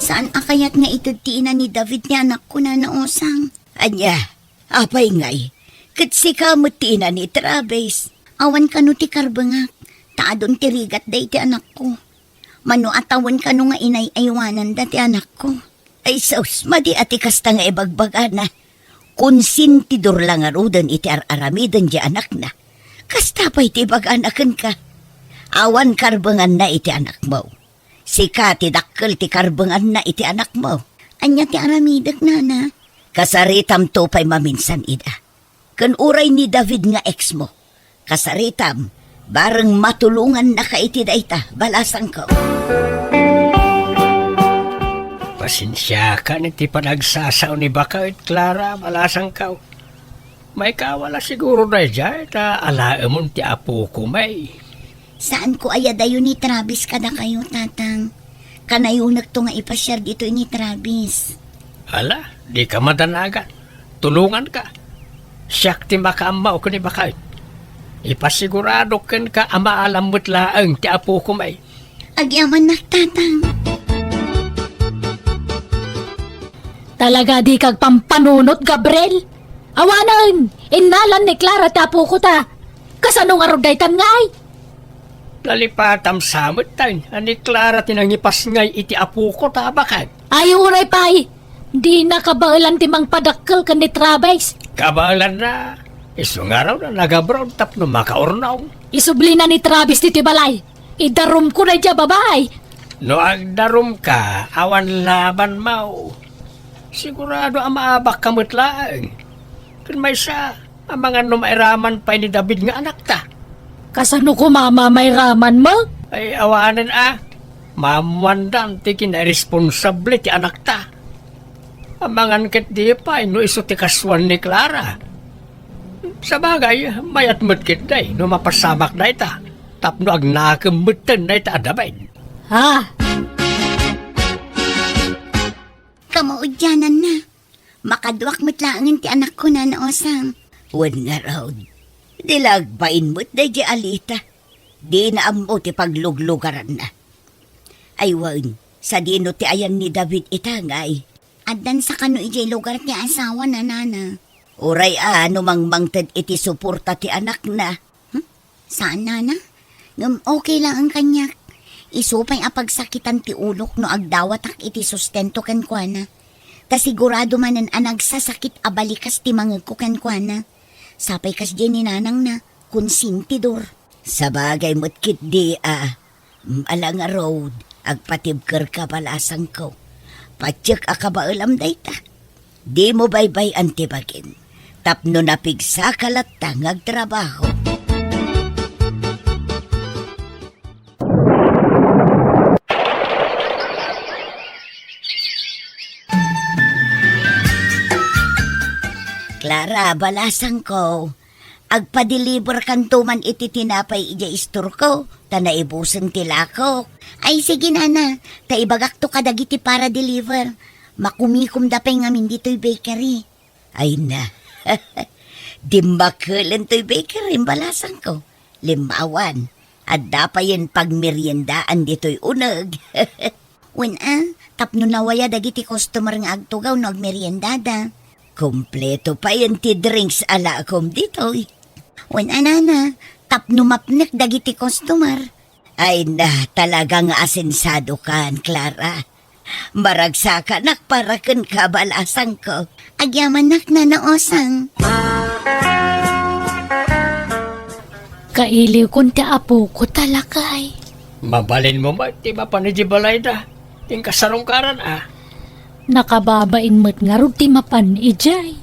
Saan a kayat nga ited ti ina ni David ti anakko, Nana Osang? Ania? Apay ngay? Ket sika met ti ina ni Travis. Awan kano ti karbengak, ta adun ti rigat daydi anakko. Mano a tawen kano nga inay-aywananda ti anakko. Ay sus, madi a ti kasta nga ibagbagana. Konsentidor la ngaruden iti ar-aramiden diay anakna. Kasta pay ti ibagana kenka. Awan karbenganna iti anakmo. Sika ti dakkel ti karbenganna iti anakmo. Ania ti aramidek, nana? Kasaritamto pay maminsan ida. Ken uray ni David nga exmo. Kasaritam, bareng matulongannaka iti dayta, balasangko. Pasensiakan iti panagsasao ni baket, Clara, balasangko. Maikawala siguro daydiay, ta alaemon ti apoko, may. Saanko a iyadayo ni Travis kadakayo, Tatang. Kanayonekto nga ipasiar ditoy ni Travis. Ala, dika madanagan. Tulonganka. Siak ti makaammo ken ni baket. Ipasiguradok kenka a maalam met laeng ti apoko, may. Agyamannak, Tatang. Talaga dika agpampanunot, Gabriel. Awanen, innalan ni Clara ti apoko ta. Kasano ngarud daytan ngay? Nalipatam sa met tayo, a ni Clara ti nangipasngay iti apoko ta abakan. Ay, uray pay. Dina kabaelan ti mangpadakkel ken ni Travis. Kabaelanna. Isu ngarud a nagabroad tapno makaurnong. Isublina ni Travis ditoy balay. Idarumko daydiay a babai. No agdarumka, awan labanmo. Sigurado a maabakka met laeng. Ken maysa, amangan no mairaman pay ni David nga anakta. Kasano koma a mairamanmo? Ay, awanen a. Maammoandan ti kinairesponsable ti anakta. Amangan ketdi pay no isu ti kasuan ni Clara. Sabagay, mayat met ketdi no mapasamak dayta, tapno agnakem metten dayta a David. Ha? Kamaudiananna. Makaduak met laengen ti anakko, Nana Osang. Wen ngarud, di la agbain met daydiay Alita. Dina ammo ti pagluglugaranna. Ay wen, sadino ti ayan ni David ita ngay? Addan sa kano idiay lugar ti asawana, Nana. Uray a no mangmangted iti suporta ti anakna. Hmm? Saan, Nana? Ngem okay laeng kaniak. Isu pay a pagsakitan ti ulok no agdawatak iti sustento kenkuana. Ta sigurado manen a nagsasakit a balikas ti mangegko kenkuana. Sapay kasdiay ni nanangna, konsentidor. Sabagay met ketdi a, mm, ala ngarud, agpatibkerka balasangko. Patiek a kabaelam dayta. Dimo baybay-an ti bagim, tapno napigsaka latta nga agtrabaho. Clara, balasangko, agpadeliverkanto man iti tinapay idiay istorko, ta naibusen ti lakok. Ay, sige, Nana, ta ibagakto kadagiti para deliver. Makumikomda pay ngamin ditoy bakery. Ay na, dimmakelen toy bakery, balasangko. Limmawan, adda payen pagmeriendaan ditoy uneg. Wen a, tapno nawaya dagiti customer nga agtugaw no agmeriendada. Kompleto payen ti drinks a lakom ditoy. Wen a, Nana, tapno mapnek dagiti customer. Ay na, talaga nga asensadokan, Clara. Maragsakanak para kenka, balasangko. Agyamanak, Nana Osang. Kailiwkon ti apoko ta, lakay. Mabalinmo met ti mapan idiay balayda. Inka sarungkaran a. Nakababain met ngarud ti mapan idiay.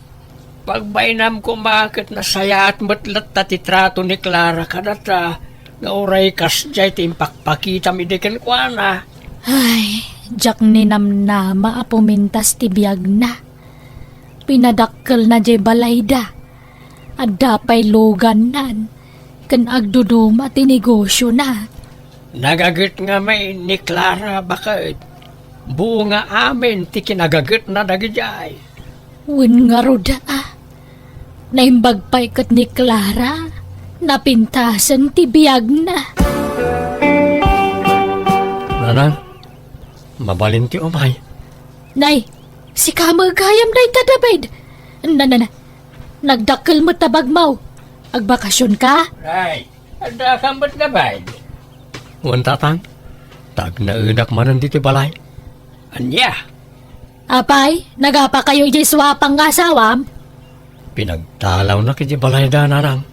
Pagbainam koma ket nasayaat met latta ti trato ni Clara kadata nga uray kasdiay ti impakpakitam idi kenkuana. Ay, diak ninamnama a pumintas ti biagna. Pinadakkelna diay balayda. Adda pay lugannan ken agduduma ti negosiona. Nagaget ngamin ni Clara baket. Buonga amin ti kinagagetna dagidiay. Wen ngarud a, naimbag pay ket ni Clara, napintasen ti biagna. Nanang, mabalin ti umay. Nay, sika met gayam dayta, David. Na, na, na. Nagdakkel met ta bagmo. Agbakasionka? Ay, adda ka met, David. Wen, Tatang, ta agnaedak manen ditoy balay. Ania? Apay, nagapakayo idiay suapang nga asawam? Pinagtalawnak idiay balayda, Nanang.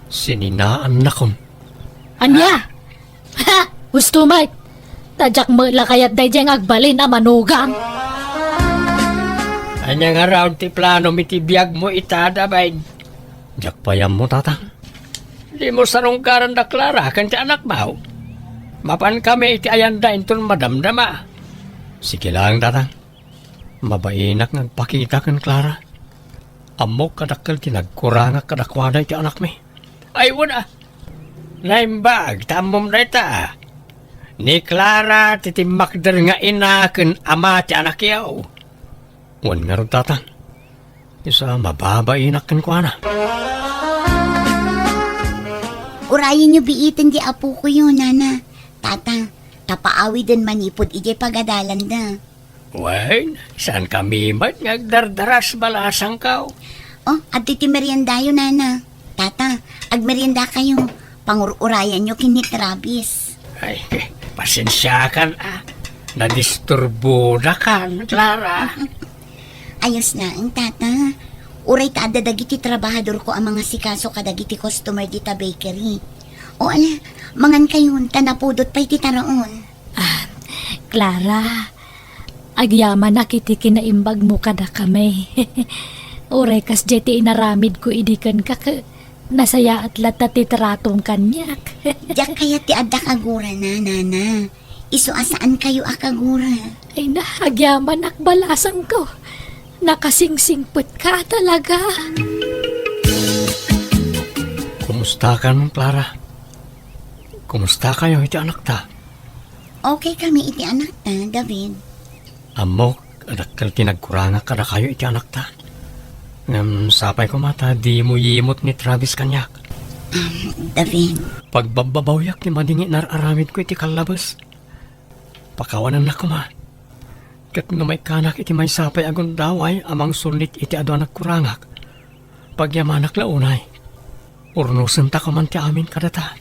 Sininaannakon. Ania? Ha! Husto met! Ta diak met la kayat daydiay nga agbalin a manugang. Ania ngarud ti planom iti biagmo ita, David? Diak pay ammo, Tatang. Dimo sarungkaran da Clara ken ti anakmo. Mapankami iti ayanda inton madamdama. Sige laeng, Tatang. Mabainak nga agpakita ken Clara. Ammok a dakkel ti nagkurangak kadakuada iti anakmi. Ay, wen a. Naimbag ta ammom dayta. Ni Clara ti timmakder nga ina ken ama ti anakyo. Wen ngarud, Tatang. Isu a mababainak kenkuana. Urayenyo biiten ti apokoyo, Nana. Tata, ta paawiden manipud idiay pagadalanda. Wen, saankami met nga agdardaras, balasangko. Oh, adtoy ti meriendayo, Nana. Tata, agmeriendakayo. Pangur-urayanyo ken ni Travis. Ay, pasensiakan, a. Nadisturbonakan, Clara. Ayos laeng, Tata. Uray ta adda dagiti trabahadorko a mangasikaso kadagiti customer dita bakery. O ala, mangankayon, ta napudot pay ti taraon. Ah, Clara, agyamanak iti kinaimbagmo kadakami. Uray kasdiay ti inaramidko idi kenka, ket nasayaat latta ti tratom kaniak. Diak kayat ti adda kagurana, Nana. Isu a saankayo a kagura. Ay na, agyamanak, balasangko. Nakasingsingpetka talaga. Kumustakan, Clara? Kumustakayo iti anakta? Okay kami iti anakta, David. Ammok a dakkel ti nagkurangak kadakayo iti anakta. Ngem sapay koma ta dimo yimot ni Travis kaniak. Um, David. Pagbabbabawiak ti madingi nga ar-aramidko iti kallabes. Pakawanennak koma. Ket no maikkanak iti maysa pay a gundaway a mangsunnit iti adu a nagkurangak, pagyamanak la unay. Urnosenta koman ti amin kadata.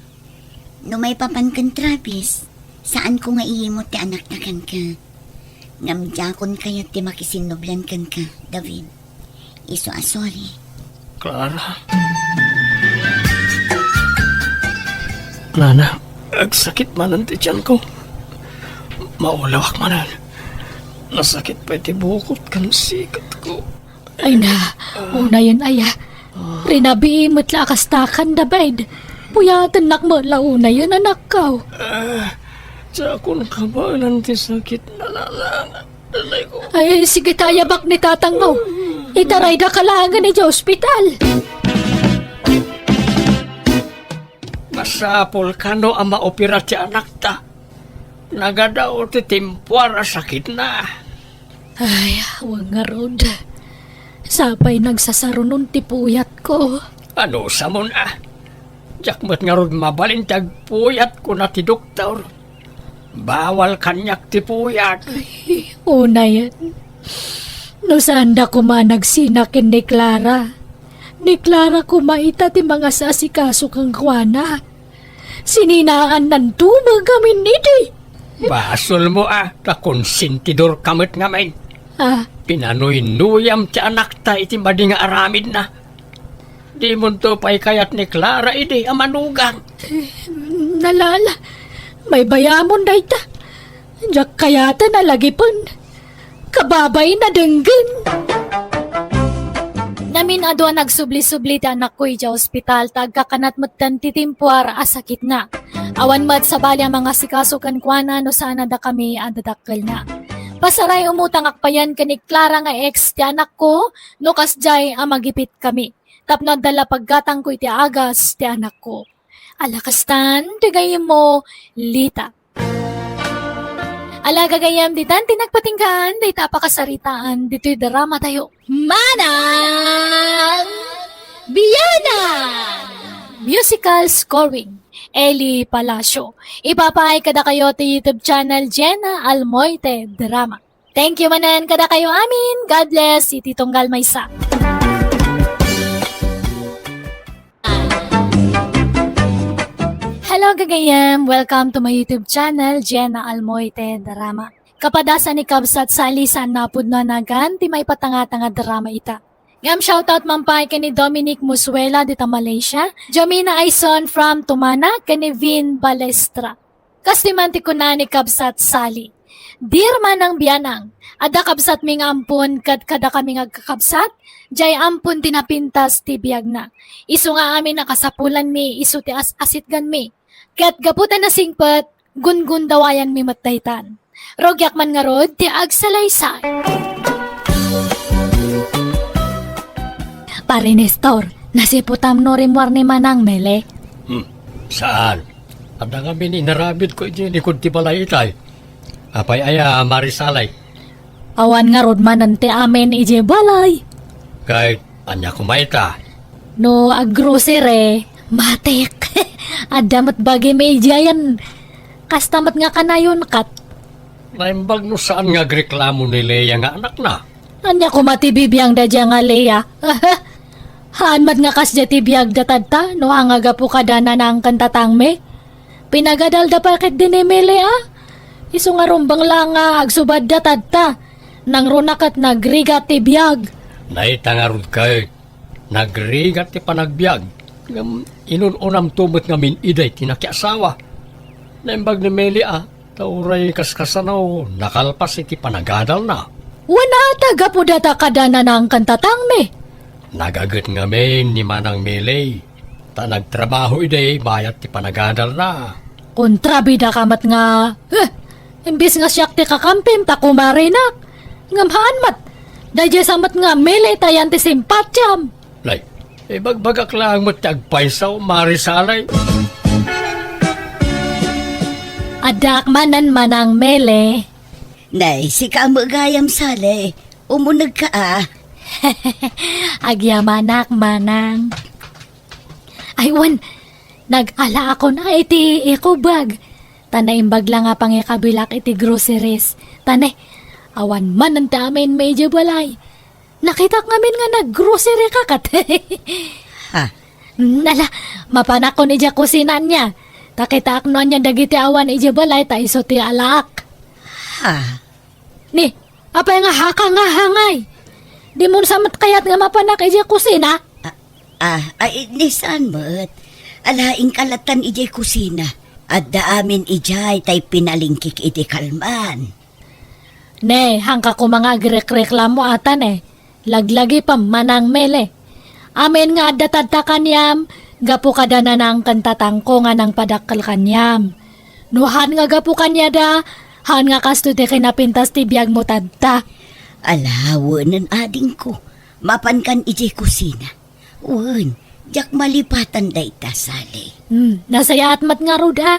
No maipapan ken Travis, saanko nga iyimot ti anakta kenka. Ngem diakon kayat ti makisinnublan kenka, David. Isu a sorry. Clara. Nana, agsakit manen ti tianko. Maulawak manen. Nasakit pay ti bukot ken siketko. Ay na, unayen aya. Rinabii met la a kastakan, David. Puyatennak met la unayen, anakko. Ah, diakon kabaelan ti sakit, Nana. Ay, sige ta, ayabak ni tatangmo. Itaraydaka laengen idiay ospital. Masapul kano a maopera ti anakta. Nagadaw ti timpuar a sakitna. Ay, awan ngarud. Sapay nagsasarunon ti puyatko. Anusamon a? Diak met ngarud mabalin ti agpuyat, kuna ti doktor. Bawal kaniak ti puyat. Ay, unayen. No saanda koma a nagsina ken ni Clara, ni Clara koma ita ti mangasasikaso kenkuana. Sininaannanto met ngamin idi. Basolmo a, ta konsentidorka met ngamin. Ah. Pinanuynuyam ti anakta iti madi nga aramidna. Dimonto pay kayat ni Clara idi a manugang. Nalala, maybayamon dayta. Diak kayaten a lagipen. Kababain a denggen. Namin-adu a nagsubli-subli ti anakko idiay ospital ta agkakanat metten ti timpuar a sakitna. Awan met sabali a mangasikaso kenkuana no saan a dakami a dadakkelna. Pasaray, umutangak payen ken ni Clara nga ex ti anakko no kasdiay a magipitkami tapno adda la paggatangko iti agas ti anakko. Ala kastan, ti gayyemmo, Lita. Ala gagayyem, ditan ti nagpatinggaan dayta a pakasaritaan ditoy dramatayo. Manang Biyanan! Musical scoring, Eli Palacio. Ipapaay kadakayo ti YouTube channel Jenna Almoite Drama. Thank you manen kadakayo amin. God bless iti tunggal maysa. Hello, gagayyem. Welcome to my YouTube channel, Jenna Almoite Drama. Kapadasan ni Kabsat Sally, saan a pudno a nagan ti maipatangtang a drama ita. Ngem shoutout man pay ken ni Dominic Musuela dita Malaysia, Jomina Aison from Tumana, ken ni Vin Balestra. Kas di man ti kuna ni Kabsat Sally, "Dear Manang Biyanang, adda kabsatmi nga ampon ket kadakami nga agkakabsat, jay ampon ti napintas ti biagna. Isu nga amin a kasapulanmi isu ti as-asitganmi. Ket gapu ta nasingpet, gungundawayanmi met daytan. Rugiak man ngarud ti agsalaysay." Pare Nestor, nasiputam no rimmuar ni Manang Mele? Hmm, saan? Adda ngamin inaramidko idiay likod ti balay itay. Apay aya, Marisalay? Awan ngarud manen ti amin idiay balay. Kay ania koma ita? No aggrocery, matik. Adda met bagim idiayen. Kasta met nga kanayon kat. Naimbag no saan nga agreklamo ni Lea nga anakna. Ania koma ti bibiangda dia nga Lea? Haan met nga kasdiay ti biagda tatta, no haan nga gapu kada Nanang ken Tatangmi. Pinagadalda pay ketdi ni Mele, a? Isu nga rumbeng la nga agsubadda tatta. Nangruna ket nagrigat ti biag. Naita ngarud ket nagrigat ti panagbiag. Ngem inun-unamto met ngamin idiay ti nakiasawa. Naimbag ni Mele, a? Ta uray kaskasano, nakalpas iti panagadalna. Wen a ta gapu data kada Nanang ken Tatangmi. Nagaget ngamin ni Manang Mele, ta nagtrabaho idiay bayat ti panagadalna. Kontrabidaka met nga, eh, imbes nga siak ti kakampim ta kumarinak. Ngem haan met, daydiay sa met nga Mele ta yan ti simpatiam. Lay, ibagbagak laeng met ti agpayso, Mare Sale. Addaak manen, Manang Mele. Nay, sika met gayam, Sale. Umunegka, a. Agyamanak, Manang. Ay, wen, nag-alaakon a iti eco bag. Ta naimbag la nga pangikabilak iti groceries. Ta ne, awan manen ti amin idiay balay. Nakitak ngamin nga nag-grocery ka ket. Ha? Nala, mapanakon idiay kusina ania. Ta kitaak no ania dagiti awan idiay balay ta isu ti alaak. Ha? Ni, apay nga haka nga hangay? Dimon sa met kayat nga mapanak idiay kusina? Ah, ah, ay, ni saan met? Alaing kalatan idiay kusina. Adda amin idiay tay pinalingkik iti kalman. Ne, hangka koma nga agrekreklamo ata ne. Laglagipem, Manang Mele. Amin nga adda tadta kaniam, gapu kada Nanang ken Tatangko nga nangpadakkel kaniam. No haan nga gapu kaniada, haan nga kastoy ti kinapintas ti biagmo tadta. Ala, wenen adingko. Mapankan idiay kusina. Wen, diak malipatan dayta, Sale. Hmm, nasayaat met ngarud a.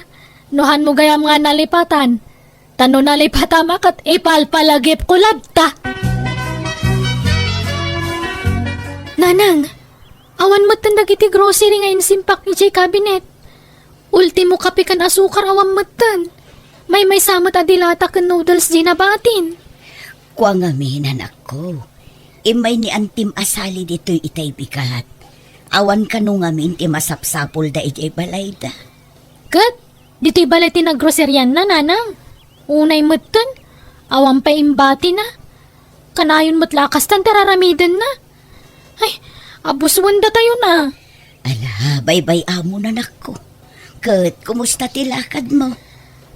No haanmo gayam nga nalipatan, ta no nalipatam a ket ipalpalagipko latta. Nanang, awan metten dagiti grocery nga insimpak idiay cabinet. Ultimo kape ken asukar awan metten. Maymaysa met a dilata ken noodles diay nabatin. Kua ngamin, anakko. Immay ni Antim a Sale ditoy itay bigat. Awan kano ngamin ti masapsapulda idiay balayda. Ket ditoy balay ti nagroserianna, Nanang. Unay metten, awan pay imbatina. Kanayon met la a kastan ti raramidenna. Ay, abusuen datayon a. Ala, baybay-amon, anakko. Ket kumusta ti lakadmo?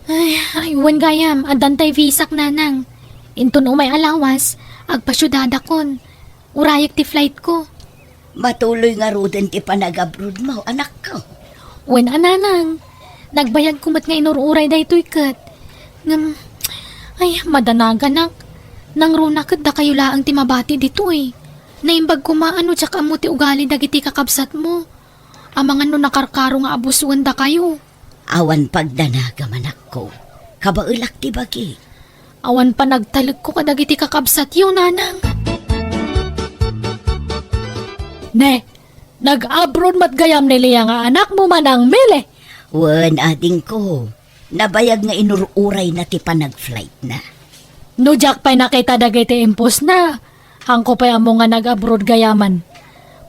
Ay, ay, wen gayam, addan tay visak, Nanang. Inton umay a lawas, agpasiudadakon. Urayek ti flightko. Matuloy ngaruden ti panagabrodmo, anakko. Wen a, Nanang. Nagbayagko met nga inur-uray daytoy ket. Ngem, ay, madanaganak. Nangruna ket dakayo laeng ti mabati ditoy. Naimbag koma a no diak ammo ti ugali dagiti kakabsatmo. Amangan no nakarkaro nga abusuen dakayo. Awan pagdanagam, anakko. Kabaelak ti bagi. Awan panagtalekko kadagiti kakabsatyo, Nanang. Ne, nag-abroad met gayam ni Lia nga anakmo, Manang Mele? Wen, adingko. Nabayag nga inur-urayna ti panag-flightna. No diak pay nakita dagiti impostna, haanko pay ammo nga nag-abroad gayaman.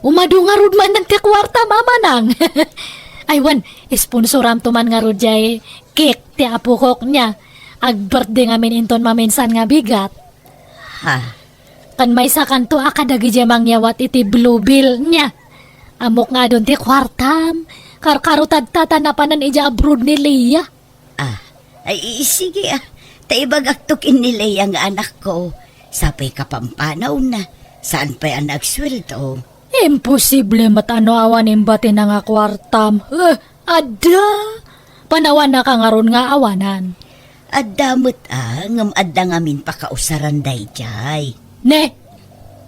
Umadu ngarud manen ti kuartam, Manang. Ay, wen, sponsoramto man ngarud diay cake ti apokok nia. Ag-birthday ngamin inton maminsan nga bigat. Ha? Ken maysakanto a kadagidiay mangyawat iti Blue Bill nia. Ammok nga adun ti kuartam. Karkaro tadta ta napanan idiay abroad ni Lia. Ah, ay, i-, sige, ah. Ta ibagakto ken ni Lea nga anakko, sa pay kapampanawna, saan pay a nagsueldo. Imposible met a no awan imbatina nga kuartam. Eh, adda! Panawannaka ngarud nga awanan. Adda met a, ngem adda ngamin pakausaran daydiay. Ne?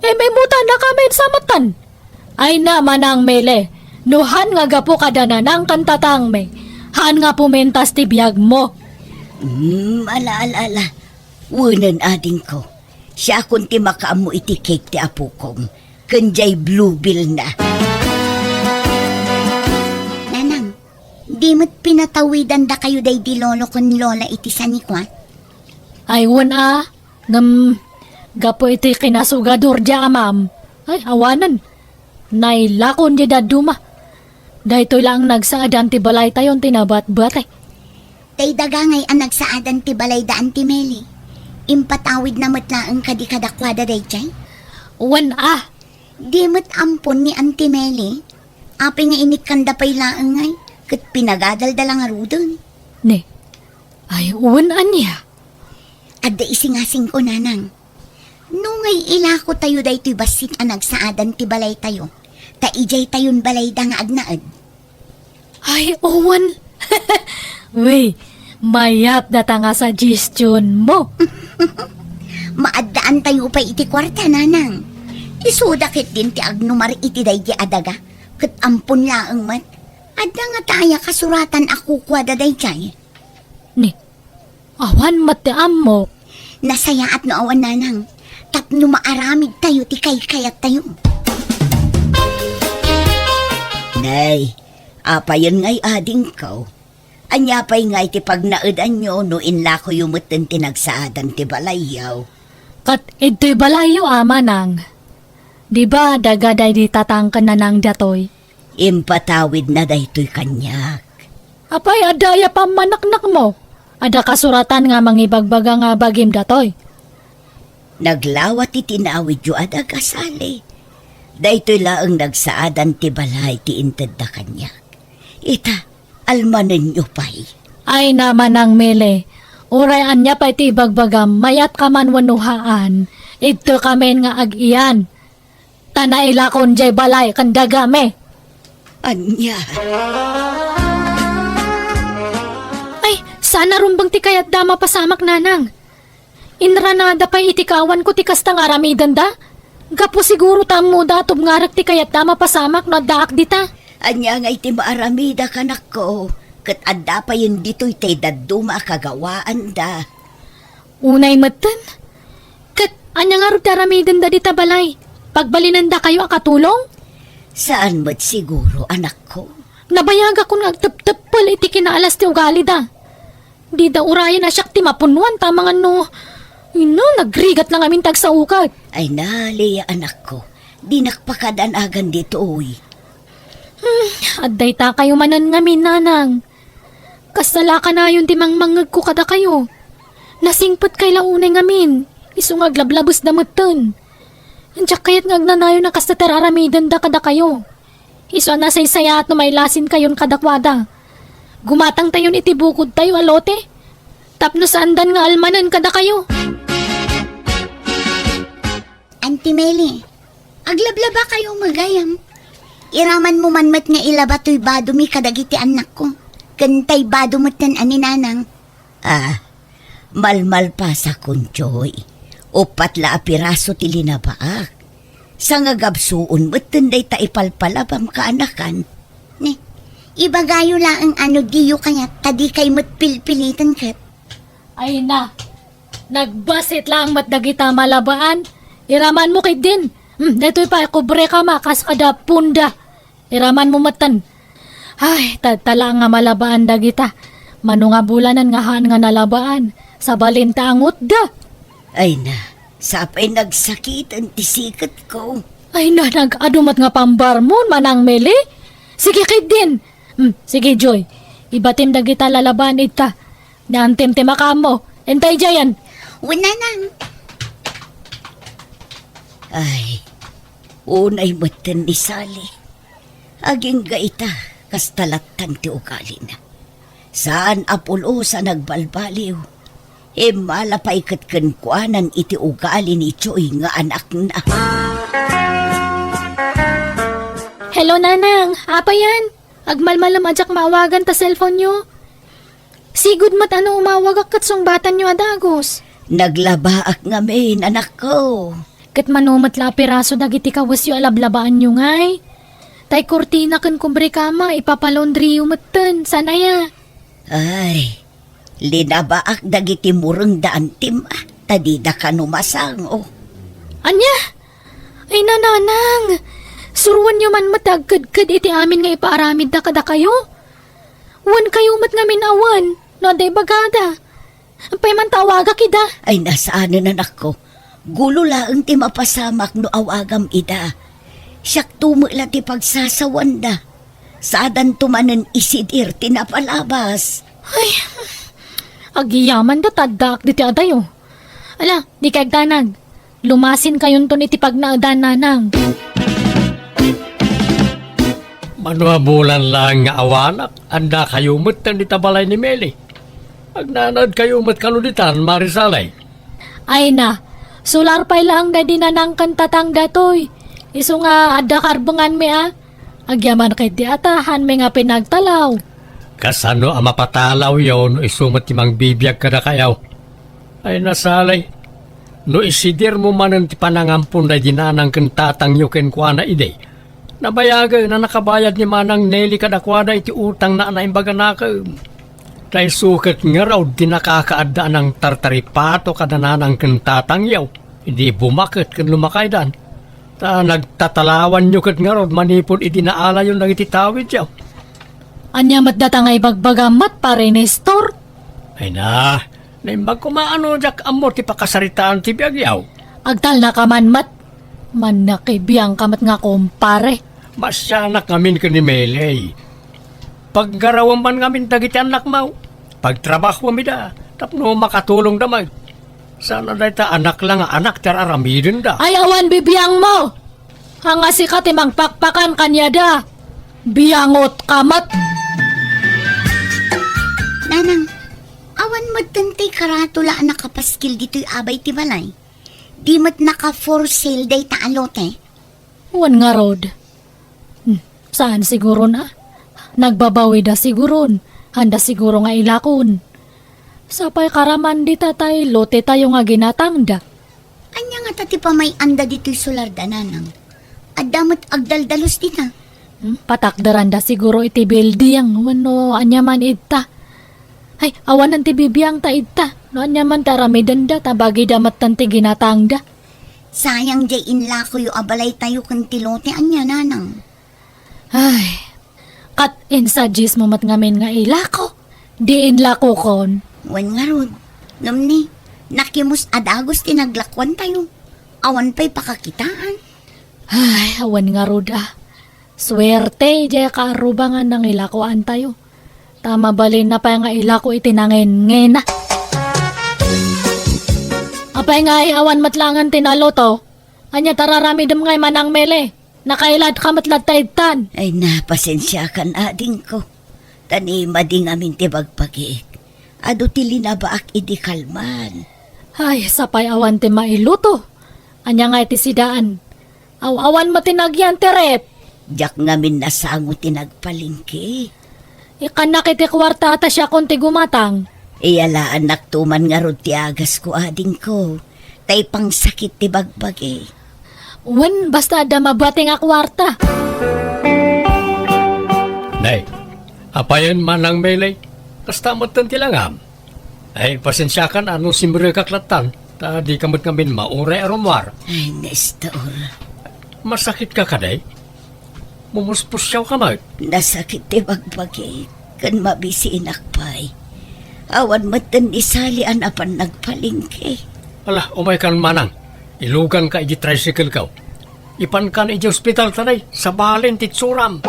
Imimutannakamin sa metten. Ay na, Manang Mele, no han nga gapu kada Nanang ken Tatangmi, han nga pumintas ti biagmo. Hmm, ala, ala, ala. Wenen adingko. Siakon ti makaammo iti cake ti apokon. Ken diay Blue Bill na. Nanang, di met pinatawidan dakayo daydi lolo ken lola iti San Juan? Ay, wen a, ngem gapu iti kinasugadur diay amam. Ay, awanen. Nailakon diay dadduma. Daytoy laeng nagsaadan ti balaytayon ti nabatbati. Tay daga ngay a nagsaadan ti balayda, Auntie Meli. Impatawidna met laeng kadi kadakuada daydiay? Wen a. Di met ampon ni Auntie Meli. Apay nga inikkanda pay laeng ngay, ket pinagadalda la ngaruden. Ne. Ay, wen ania? Adda isingasingko, Nanang. No ngay ilakotayo daytoy bassit a nagsaadan ti balaytayo, ta idiaytayon balayda nga agnaed. Ay, wen. Wey, mayat data nga suggestion mo. Maaddaantayo pay iti kuarta, Nanang. Isuda ketdin ti agnumar iti daydi a daga, ket ampon laeng met. Adda ngata aya kasuratan a kukuada daydiay? Ni, awan met ti ammok. Nasayaat no awan, Nanang, tapno maaramidtayo ti kaykayattayo. Nay, apayen ngay adingko? Ania pay ngay ti pagnaedanyo no inlakoyo metten ti nagsaadan ti balayyo? Ket idtoy balayyo a, Manang. Di ba daga daydi tatangken, Nanang, datoy? Impatawidna daytoy kaniak. Apay, adda aya pammaneknekmo? Adda kasuratan nga mangibagbaga nga bagim datoy? Naglawa ti tinawidyo a daga, Sally. Daytoy laeng nagsaadan ti balay ti intedda kaniak. Ita, almanenyo pay. Ay, Manang Mili, uray ania pay ti ibagbagam, mayat ka man wenno haan, idto kamin nga ag-iyan. Ta nailakon jay balay ken dagami. Ania? Ay, saan a rumbeng ti kayatda a mapasamak, Nanang. Inranada pay iti kaawanko ti kasta nga aramidenda. Gapu siguro ta ammoda a tubngarek ti kayatda a mapasamak no addaak dita. Ania ngay ti maaramida, kanakko? Ket adda payen ditoy tay dadduma a kagawaanda. Unay metten. Ket ania ngarud ti aramidenda dita balay? Pagbalinendakayo a katulong? Saan met siguro, anakko. Nabayagakon nga agtepteppel iti kinaalas ti ugalida. Dida urayen a siak ti mapunnoan ta amangan no, ino, nagrigat la ngamin ti agsaokan. Ay na, Lea, anakko. Dinak pakadanagan ditoy. Hmm, adda itakayo manen ngamin, Nanang. Kasta la kanayon ti mangmangngegko kadakayo. Nasingpetkay la unay ngamin, isu nga aglablabesda metten. Diak kayat nga agnanayon a kasta ti ar-aramidenda kadakayo. Isu a nasaysayaat no mailasinkayon kadakuada. Gumatangtayon iti bukodtayo a lote, tapno saandan nga almanen kadakayo. Auntie Meli, aglablabakayo gayam. Iramanmo man met nga ilaba toy badomi kadagiti annakko, ken tay bado metten a ni Nanang. Ah, malmalpasakon, Joy. Uppat la a piraso ti linabaak. Sangagabsuon metten dayta ipalpalabam kaanakan. Ne, ibagayo laeng a no diyo kayat ta dikay met pilpiliten ket. Ay na, nagbassit laeng met dagita malabaan. Iramanmo ketdin. Hmm, daytoy pay, kubrekam a kas kada punda. Iramanmo metten. Ay, tadta laeng nga malabaan dagita. Mano nga bulanen nga haan nga nalabaan, sabalin ta angutda. Ay na, sapay nagsakiten ti siketko. Ay na, nag-adu met nga pambarmon, Manang Meli. Sige ketdin. Hmm, sige, Joy. Ibatim dagita lalabaan ita. Naantem ti makaammo. Entay jayen. Wen, Nanang. Ay, unay metten ni Sally. Agingga ita, kasta lattan ti ugalina. Saan a pulos a nagbalbaliw. Immala pay ket kenkuanan iti ugali ni Joy nga anakna. Hello, Nanang. Apay yan? Agmalmalem a diak maawagan ta cellphone-yo. Sigud met a no umawagak ket sungbatanyo a dagus. Naglabaak ngamin, anakko. Ket mano met la a piraso dagiti kawesyo a lablabaanyo ngay? Tay kurtina ken kubrekama, ipapalaundriyo metten, saan aya? Ay, linabaak dagiti mureng da antim, ah, ta dida kano masango. Ania? Ay, Nanang, suroenyo man met ti agkedked iti amin nga ipaaramidda kadakayo. Wen kayo met ngamin a wen, no adda ibagada. Apay man ta awagak ida? Ay, nasaanen, anakko. Gulo laeng ti mapasamak no awagam ida. Siakto met la ti pagsasawanda. Saadanto manen isidir ti napalabas. Ay, agyamanda ta addaak ditoy adayo. Ala, dika agdanag. Lumasinkayon iti pagnaedan, nanang. Mano a bulan laeng nga awanak, addakayo met dita balay ni Meli. Agnanaedkayo met kano ditan, Mari Sally? Ay na, sular pay laeng daydi nanang ken tatang datoy. Isu nga adda karbenganmi a. Agyaman ketdi a ta haanmi nga pinagtalaw. Kasano a mapatalawyo no isu met ti mangbibiag kadakayo? Ay na, Sally, no isidirmo manen ti panangampon daydi nanang ken tatangyo kenkuana idi, nabayagen a nakabayad ni Manang Nelly kadakuada iti utangna a naimbag a nakem. Ta isu ket ngarud ti nakakaadda a nangtartaripato kada nanang ken tatangyo idi bumaket ken lumakaydan. Ta nagtatalawanyo ket ngarud manipud idi naalayon dagiti tawidyo. Ania met data nga ibagbagam met, Pare Nestor? Ay na, naimbag koma a no diak ammo ti pakasaritaan ti biagyo. Agtalnaka man met. Mannakibiangka met nga kumpare. Masianak ngamin ken ni Meley. Paggarawem man ngamin dagiti annakmo. Pagtrabahom ida tapno makatulongda met. Saan a dayta anak la nga anak ti ar-aramidenda. Ay, awan bibiangmo! Ania sika ti mangpakpakan kaniada? Biangotka met! Nanang, awan metten ti karatula a nakapaskil ditoy abay ti balay. Di met naka-for sale dayta a lote. Wen ngarud. Hmm, saan siguron a? Nagbabawida siguron. Haanda siguro nga ilakon. Sapay karaman dita tay lotetayo nga ginatangda. Ania ngata ti pamay-anda ditoy sularda, nanang? Adda met agdaldalus dita. Hmm, patakderanda siguro iti building wenno ania man idta. Ay, awanen ti bibiangta idta. No ania man ti aramidenda, ta bagida metten ti ginatangda. Sayang diay inlakoyo a balaytayo ken ti lote ania, nanang. Ay, ket insuggest mo met ngamin nga ilako. Di inlakokon. Wen ngarud, ngem ni, nakimus a dagus ti naglakuantayo. Awan pay pakakitaan. Ay, awan ngarud a. Suerte, diay kaarruba nga nangilakoantayo. Ta mabalinna pay nga ilako iti nangenngena. Apay nga ay awan met laengen ti naluto? Ania ti ar-aramidem ngay, Manang Mele? Nakailadka met latta idtan. Ay, na, pasensiakan, adingko. Ta ni madi ngamin ti bagbagik. Adu ti linabaak idi kalman. Ay, sapay awan ti mailuto. Ania ngay ti sidaan? Aw-awan met ti nagyan ti ref. Diak ngamin nasango ti nagpalengke. Ikkannak iti kuarta ta siakon ti gumatang. Iyalaannakto man ngarud ti agasko, adingko, ta ipangsakit ti bagbagi. Wen, basta adda mabati nga kuarta. Nay, apayen, Manang Meley? Kasta metten ti langam. Ay, pasensiakan a no simrekak lattan, ta dika met ngamin mauray a rummuar. Ay, Nestor. Masakitka kadi? Mumuspusiawka met? Nasakit ti bagbagi, ken mabisinak pay. Awan metten ni Sally a napan nagpalengke. Ala, umaykan, Manang. Iluganka iti tricycle-ko. Ipankan iti ospital ta nay, sabalen ti itsuram.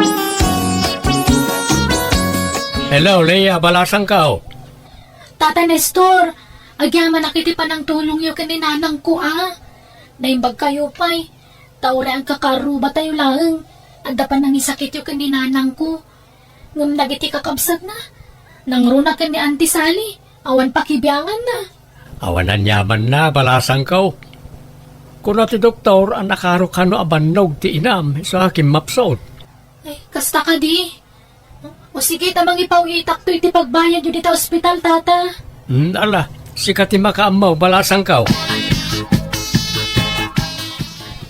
Hello, Leia, balasangko. Tata Nestor, agyamanak iti panangtulongyo ken ni nanangko a. Naimbagkayo pay, ta uray agkakaarrubatayo laeng, adda panangisakityo ken ni nanangko. Ngem dagiti kakabsatna, nangruna ken ni Auntie Sally, awan pakibianganna. Awan aniamanna, balasangko. Kuna ti doktor a nakaro kano a bannog ti inam, isu a kimmapsut. Ay, kasta kadi? O sige, ta mangipaw-itakto iti pagbayadyo dita ospital, Tata. Hmm, ala, sika ti makaammo, balasangko.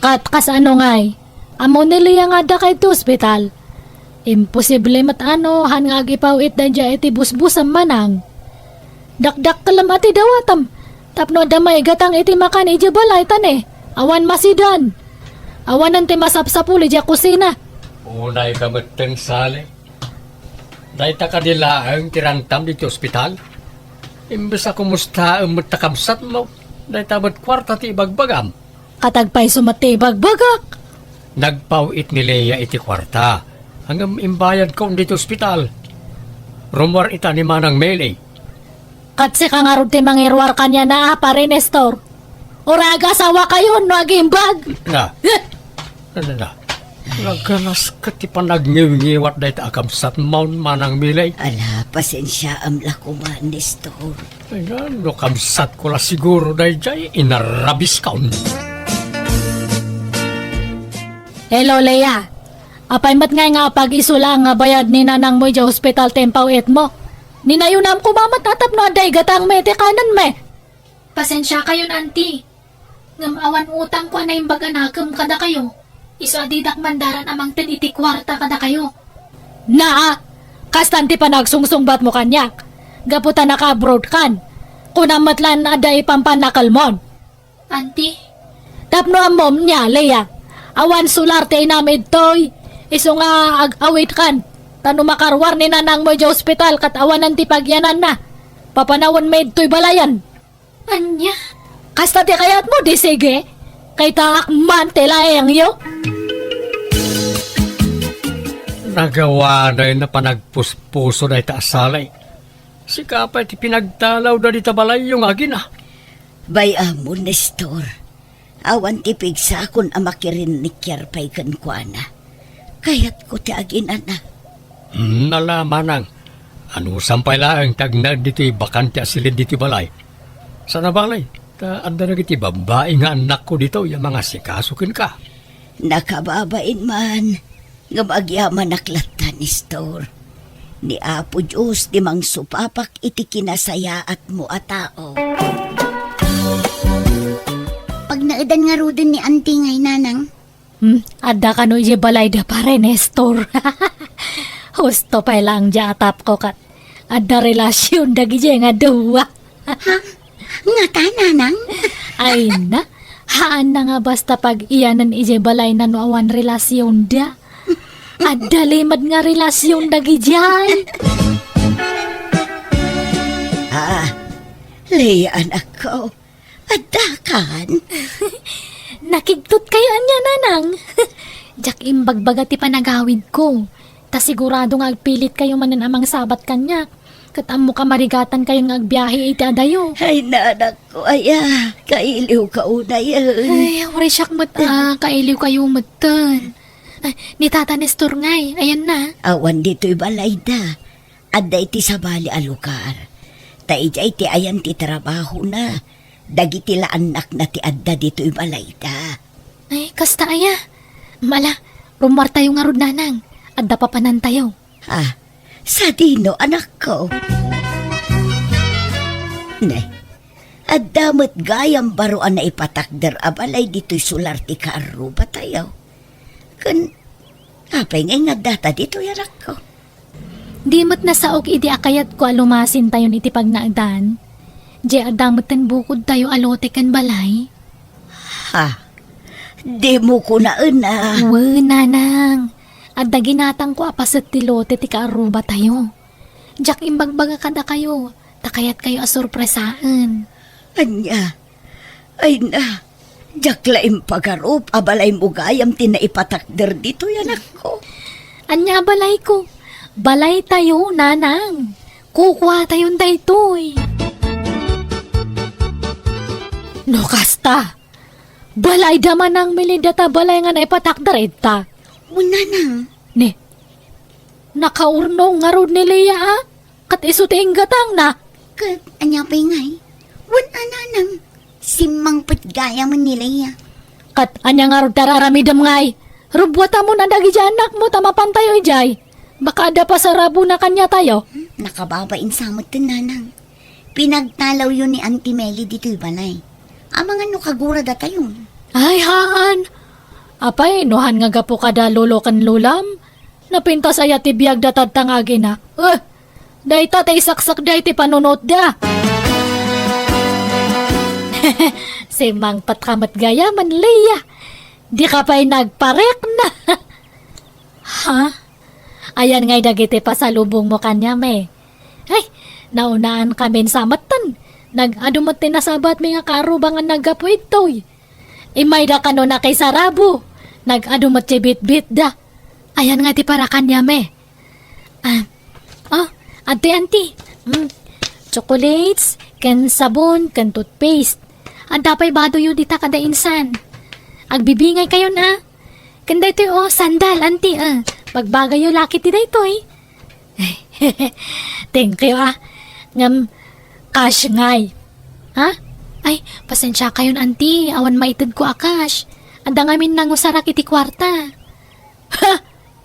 Ket kasano ngay? Ammo ni Leia nga addaka iti ospital. Imposible met a no, han nga agipaw-it daydiay iti busbusam, Manang. Dakdakkelem a ti dawatam, tapno adda maigatang iti makan idiay balay ta ne, awan masidan. Awanen ti masapsapul idiay kusina. Unayka metten, Sally. Dayta kadi laeng ti rangtam ditoy ospital? Imbes a kumustaem met ta kabsatmo, dayta met kuarta ti ibagbagam. Ket agpayso met ti ibagbagak? Nagpaw-it ni Lea iti kuarta. Ngem imbayadkon ditoy ospital. Rummuar ita ni Manang Meli. Ket sika ngarud ti mangiruar kaniana, a, Pare Nestor? Uray agasawakayon no agimbag? Na. Eh! Na, na, na. Naganas ket ti panagngewngewat dayta a kabsatmon, Manang Meli. Ala, pasensiaam la koma, Nestor. Ay, no kabsatko la siguro daydiay, inarabiskon. Hello, Lea. Apay met ngay nga apag-isu laeng nga bayad ni nanangmo idiay ospital ti impaw-itmo? Ninayunam koma met a tapno adda igatangmi iti kanenmi. Pasensiakayon, Auntie. Ngem awan utangko a naimbag a nakem kadakayo. Isu a didak mandaran a mangted iti kuarta kadakayo. Naa, kastan ti panagsungsungbatmo kaniak. Gapu ta naka-abroad kan. Kunam met laeng adda ipampannakelmon. Auntie? Tapno ammom, nia, Lea, awan solar ti inam idtoy. Isu nga ag-awitkan. Ta no makaruar ni nanangmo idiay ospital ket awanen ti pagyananna, papanawenmi idtoy balayen. Ania? Kasta ti kayatmo, di sige. Kaytaak man ti laengyo. Nagawaday na panagpuspuso dayta a sali. Sika pay ti pinagtalawda dita balayyo nga agina. Bay-am, Nestor. Awan ti pigsakon a makirinnikiar pay kenkuana. Kayatko ti aginana. Hmm, ala, manang. Anusam pay laeng ti agnaed ditoy bakante a silid ditoy balay. Sana balay, ta adda dagiti babbai nga annakko ditoy a mangasikaso kenka. Nakababain man. Ngem agyamanak latta, Nestor. Ni Apo Dios ti mangsupapak iti kinasayaatmo a tao. Pagnaedan ngaruden ni Auntie ngay, Nanang? Hmm, adda kano idiay balayda, Pare Nestor? Husto pay laeng diay atapko ket adda relasion dagidiay nga dua. Ha? Ngata, Nanang? Ay na, haanna nga basta pag-iyanen idiay balayna no awan relasionda. Adda limed nga relasion dagidiay. Ah, Lea, anakko, adda kan? Nakigtot kayo ania, Nanang? Diak imbagbaga ti panagawidko. Ta sigurado nga agpilit kayo manen a mangsabat kaniak. Ket ammok a marigatan kayon nga agbiahe iti adayo. Ay, nanakko, aya, kailiw ka unayen. Ay, uray siak met a, kailiw kayo metten. Ay, ni Tata Nestor ngay, ayanna. Awan ditoy balayda. Adda iti sabali a lugar. Ta idiay ti ayan ti trabahona. Dagiti la annakna ti adda ditoy balayda. Ay, kasta aya. Mala, rummuartayo ngarud, Nanang. Adda papanantayo. Ah, sadino, anakko? Ne, adda met gayam baro a naipatakder a balay ditoy solar ti kaarrubatayo. Ken apay ngay nga addata ditoy, anakko? Di met nasaok idi a kayatko a lumasintayon iti pagnaedan. Diay adda metten bukodtayo a lote ken balay. Ha? Dimo kunaen a? Wen, nanang. Adda ginatangko a paset ti lote ti kaarrubatayo. Diak imbagbaga kadakayo, ta kayatkayo a sorpresaen. Ania? Ay na, diak la impagarup a balaymo gayam ti naipatakder ditoy, anakko. Ania a balayko? Balaytayo, nanang. Kukuatayon daytoy. No kasta, balayda, manang Melinda, ta balay nga naipatakder ita. Wen, nanang. Ne, nakaurnong ngarud ni Lea, a? Ket isu ti inggatangna. Ket ania pay ngay? Wen a, nanang, simmangpet gayamen ni Lea. Ket ania ngarud ti ar-aramidem ngay? Rubbuatamon a dagiti annakmo ta mapantayo idiay. Baka adda pasarabona kaniatayo. Hmm, nakababain sa metten, nanang. Pinagtalawyo ni Auntie Meli ditoy balay. Amangan no kaguradatayon. Ay, haan. Apay, no han nga gapu kada lolo ken lolam? Napintas aya ti biagda tadta nga agina. Eh, dayta ti isaksak dayta ti panunotda. Simmangpet ka met gayamen, Lea. Di ka pay nagparikna. Ha? Ayan ngay dagiti pasalubongmo kaniam, eh. Ay, Naunaankamin sa metten. Nag-adu met ti nasabatmi nga kaarrubangan naggapu ditoy. Immayda kano nakisarabo. Nag-adu met ti bitbitda. Ayan nga ti parakanyami. Ah, oh, adtoy, anti. Mm. Chocolates, ken sabon, ken toothpaste. Adda pay badoyo dita kada insan. Agbibingaykayon, a. Ken daytoy, oh, sandal, anti, a. Bagbagayyo la ket ti daytoy. Thank you, a. Ngem, cash ngay. Ha? Ay, pasensiakayon, anti. Awan maitedko a cash. Adda ngamin nangusarak iti kuarta. Ha?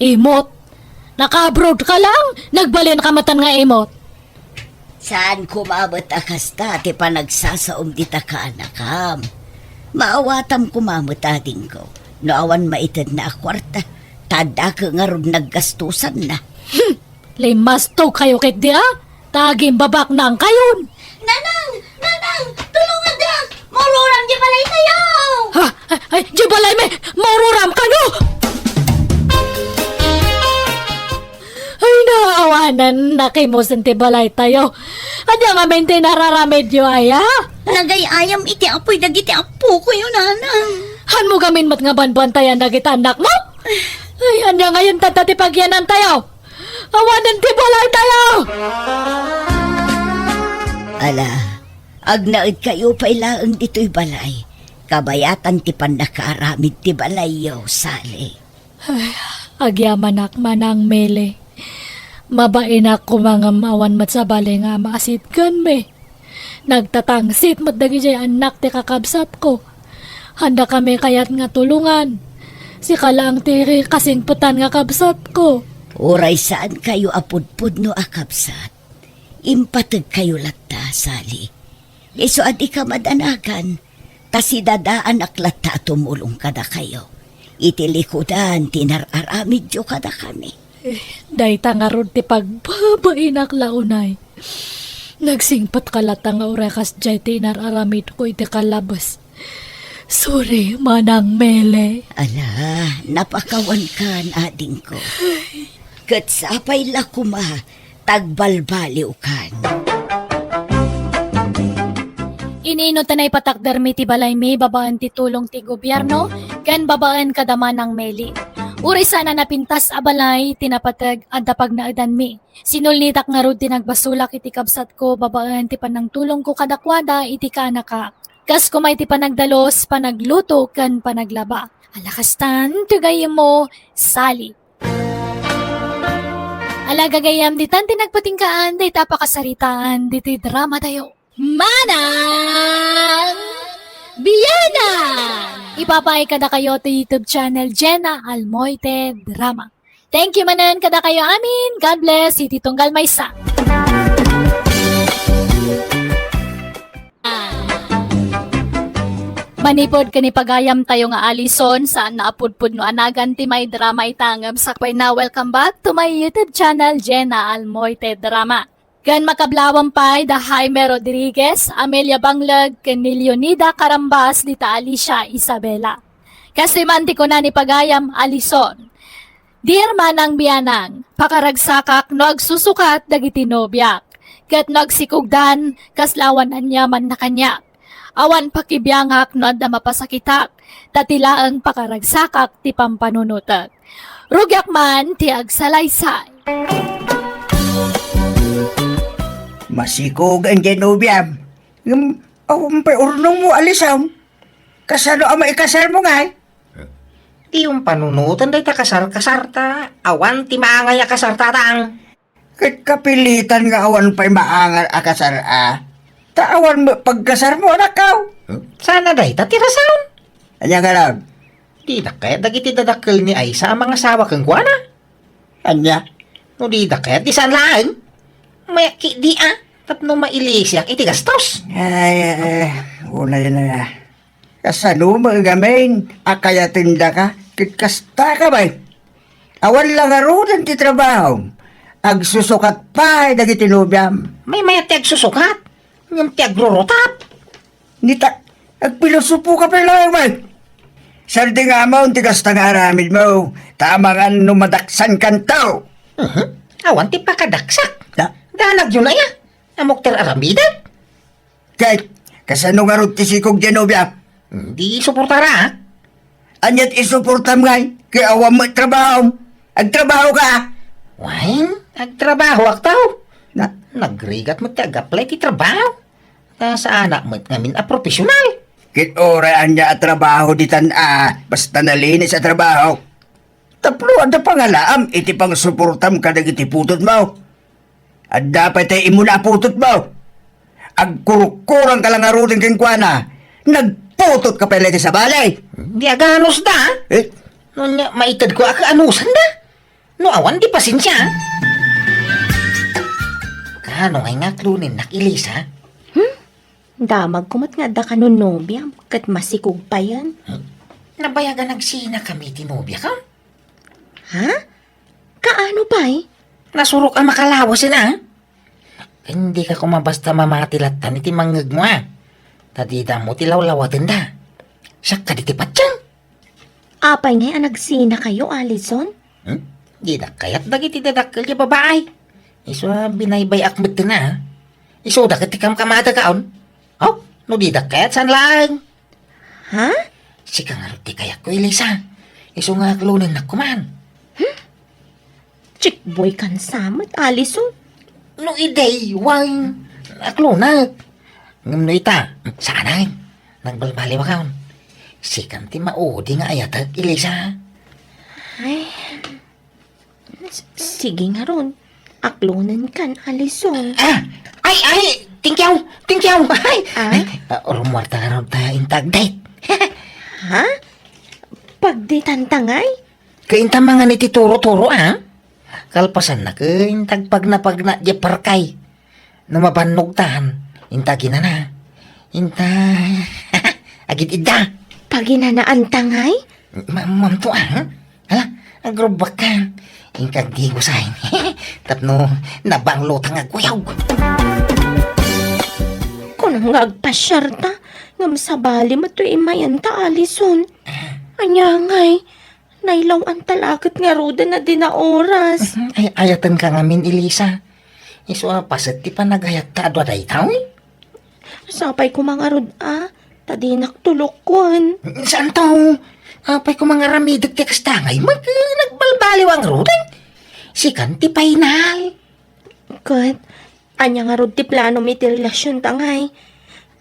Imot? Naka-abroad ka lang? Nagbalinka metten nga imot? Saan koma met a kasta ti panagsasaom dita kaanakam? Maawatam koma met, adingko, no awan maitedna a kuarta, ta addaka ngarud naggastusanna. Hmm. Limastogkayo ketdi, a? Ta agimbabaknangkayon. Nanang! Nanang! Tulongandak! Maururam diay balaytayo! Ha? Ay, ay, diay balaymi! Maururam kano? Ay, naawanan, nakimusen ti balaytayo. Ania ngamin ti nararamidyo aya? Nagay-ayam iti apuy dagiti appokoyo, nanang. Hanmo ngamin met nga banbantayan dagiti annakmo? Ay, ania ngamin tatta ti pagyanantayo? Awanen ti balaytayo! Ala, agnaedkayo pay laeng ditoy balay. Kabayatan ti pannakaaramid ti balayyo, Sally. Ay, agyamanak, Manang Mele. Mabainak koma ngem awan met sabali nga maasidegmi. Nagtatangsit met dagidiay annak ti kakabsatko. Haandakami kayat nga tulongan. Sika laeng ti kasingpetan nga kabsatko. Uray saankayo a pudpudno a kabsat, impategkayo latta, Sally. Isu a dika madanagan, ta sidadaanak latta a tumulong kadakayo iti likudan ti inar-aramidyo kadakami. Eh, dayta ngarud ti pagbabainak la unay. Nagsingpetka latta nga uray kasdiay ti inar-aramidko iti kalabes. Sorry, Manang Mele. Ala, napakawankan, adingko. Ket sapay la koma ta agbalbaliwkan. Iniinno ta naipatakdermi ti balaymi babaen ti tulong ti gobierno ken babaen kada Manang Mele. Uray saan a napintas a balay ti napateg, adda pagnaedanmi. Sinulnitak ngarud ti nagbasolak iti kabsatko babaen ti panangtulongko kadakuada iti kaanakak. Kas koma iti panagdalus, panagluto, ken panaglaba. Ala kastan, ti gayyemmo, Sally. Ala gagayyem, ditan ti nagpatinggaan dayta a pakasaritaan ditoy dramatayo. Manang Bianang! Ipapaay kadakayo ti YouTube channel Jenna Almoite Drama. Thank you manen kadakayo amin. God bless iti tunggal maysa. Manipud ken ni pagayamtayo nga Alison, saan a pudpudno a nagan ti maidrama ita, ngem sakbayna, welcome back to my YouTube channel, Jenna Almoite Drama. Ken makablawan pay da Jaime Rodriguez, Amelia Bangleg, ken ni Leonida Carambas dita Alicia Isabela. Kastoy man ti kuna ni pagayam Alison, "Dear Manang Bianang, pakaragsakak no agsusukat dagiti nobiak, ket no agsikugdan, kasla awan aniamanna kaniak. Awan pakibiangak no adda mapasakitak, ta ti laeng pakaragsakak ti pampanunotek. Rugiak man ti agsalaysay." Masikog idiay nobiam. Ngem awan pay urnongmo, Alison. Kasano a maikasarmo ngay? Diyom panunoten dayta kasar-kasarta. Awan ti maangay a kasarta, tang. Ket kapilitan nga awan pay maangal a kasar a. Ta awan met pagkasarmo, anakko. Huh? Sana dayta ti rason. Ania ngarud? Dida ket dagiti dadakkel ni Aisa a mangasawa kenkuana? Ania? No dida ket, di saan laeng? Mayakki di a, tapno mailisiak iti gastos. Ay, ay, ay, unay na ya. Kasano met ngamin a kayatendaka ket kastaka met? Awan la ngaruden ti trabahom. Agsusukat pay dagiti nobiam. Maymayat ti agsusukat, ngem ti agrurutap. Nita, agpilosopoka pay laeng met. Sardingamon ti kasta nga aramidmo, ta amangan no madaksankanto. Mhm. Awan ti pakadaksak. Da? Danagyo na iya. Ammok ti aramidek? Ket, kasano ngarud ti sikog diay nobia? Di suportara, a? Ania ti isuportam ngay? Ket awan met trabahom. Agtrabaho ka? Wen, agtrabahoak, tao. Na? Nagrigat met ti ag-apply ti trabaho. Ta saanak met ngamin a profesional. Ket uray ania a trabaho ditan a basta nalinis a trabaho. Tapno adda pangalaam iti pangsuportam kadagiti putotmo. Adda pay tay immuna a putotmo. Agkurukkurang ka lang ngaruden kenkuana. Nagputot ka pay la iti sabali. Di aganusda. Eh? No ania, maited ko a kaanusanda. No awan, di pasensia. Kaano ngay nga aklonennak, Elisa? Hmm? Damagko met nga adda ka nonobiam, ket masikog payen. Hmm? Nabayag a nagsinakami ti nobiakon? Ha? Kaano pay? Nasurok a makalawasen, a? Ken dika koma basta mamati lattan iti mangngegmo, a? Ta dida ammo ti lawlawatenda. Siak kadi ti patien. Apay ngay a nagsinakayo, Alison? Hmm? Didak kayat dagiti dadakkel ti babai. Isu a binaybay-ak metten, a. Isuda ket ti kamkamataon. Oh, no didak kayat, saan laeng? Ha? Sika ngarud ti kayatko, Elisa. Isu nga aklonennak koman. Hmm? Chickboy kan sa met, Alison. No idi, wen, aklonek. Ngem no ita, saan. Nagbalbaliwakon. Sikan ti maudi nga ayatek, Elisa. Ay. S-, sige ngarud. Aklonenkan, Alison. Ah! Ay, ay! Thank you! Thank you! Ay! Ah? Ay, ah, urmuarta ngarud ta inta ag-date. Ha? Pagdetanta ngay? Ket inta mangan iti turo-turo, a? Kalpasanna ket inta agpagnapagna diay parkay. No mabannogtan, inta aginana. Inta agid-idda. Paginanaanta ngay? Ma-, mamto, a? Hala, agrubak ka. Inka agdigos, ay. Tapno nabanglo ta nga agkuyog. Kunam nga agpasiarta, ngem sabali met toy immayanta, Alison. Ah. Ania ngay? Nailaw-anta la ket ngaruden a di naoras. Mhm. Ay, ayatenka ngamin, Elisa. Isu a paset ti panagayatta a dua dayta, uy. Sapay koma ngarud a, ta dinak tulokken. Saanto? Apay koma nga aramidek ti kasta ngay? Mag-, nagbalbaliw a ngaruden. Sikan ti final. Ket, ania ngarud ti planom iti relasionta ngay?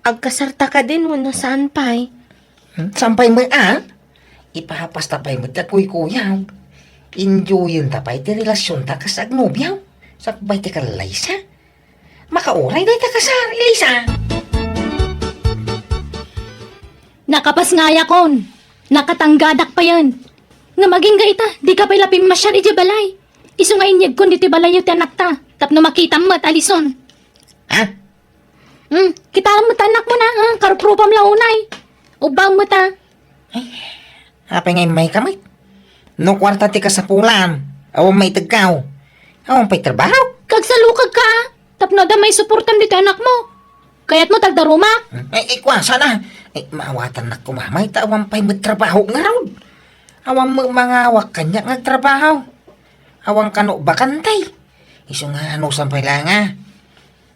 Agkasarta kadin wenno saan pay? Hmm, saan pay met, a? Ipapasta pay met ti agkuykuyog. Enjoyenta pay ti relasionta kas agnobiaw. Sakbay ti kallaysa. Makauray dayta kasar, Elisa. Nakapasngayakon. Nakatanggadak payen. Ngem agingga ita, dika pay la pimmasiar idiay balay. Isu nga inyegkon ditoy balayyo ti anakta, tapno makitam met, Alison. Ha? Hmm, kitaem met ti anakmo na, hmm, karuprupam la unay. Ubbaem met, a. Ay, apay nga immayka met? No kuarta ti kasapulan, awan maitegkaw. Awan pay trabaho. Kagsalukagka, a. Tapno adda maisuportam ditoy anakmo. Kayatmo ta agdarumak? Ay, ay, kua, sana. Ay, maawatannak koma, may ta awan pay met trabaho ngarud. Awan met mangawak kaniak nga agtrabaho. Awan kano bakante. Isu nga anusan pay la nga.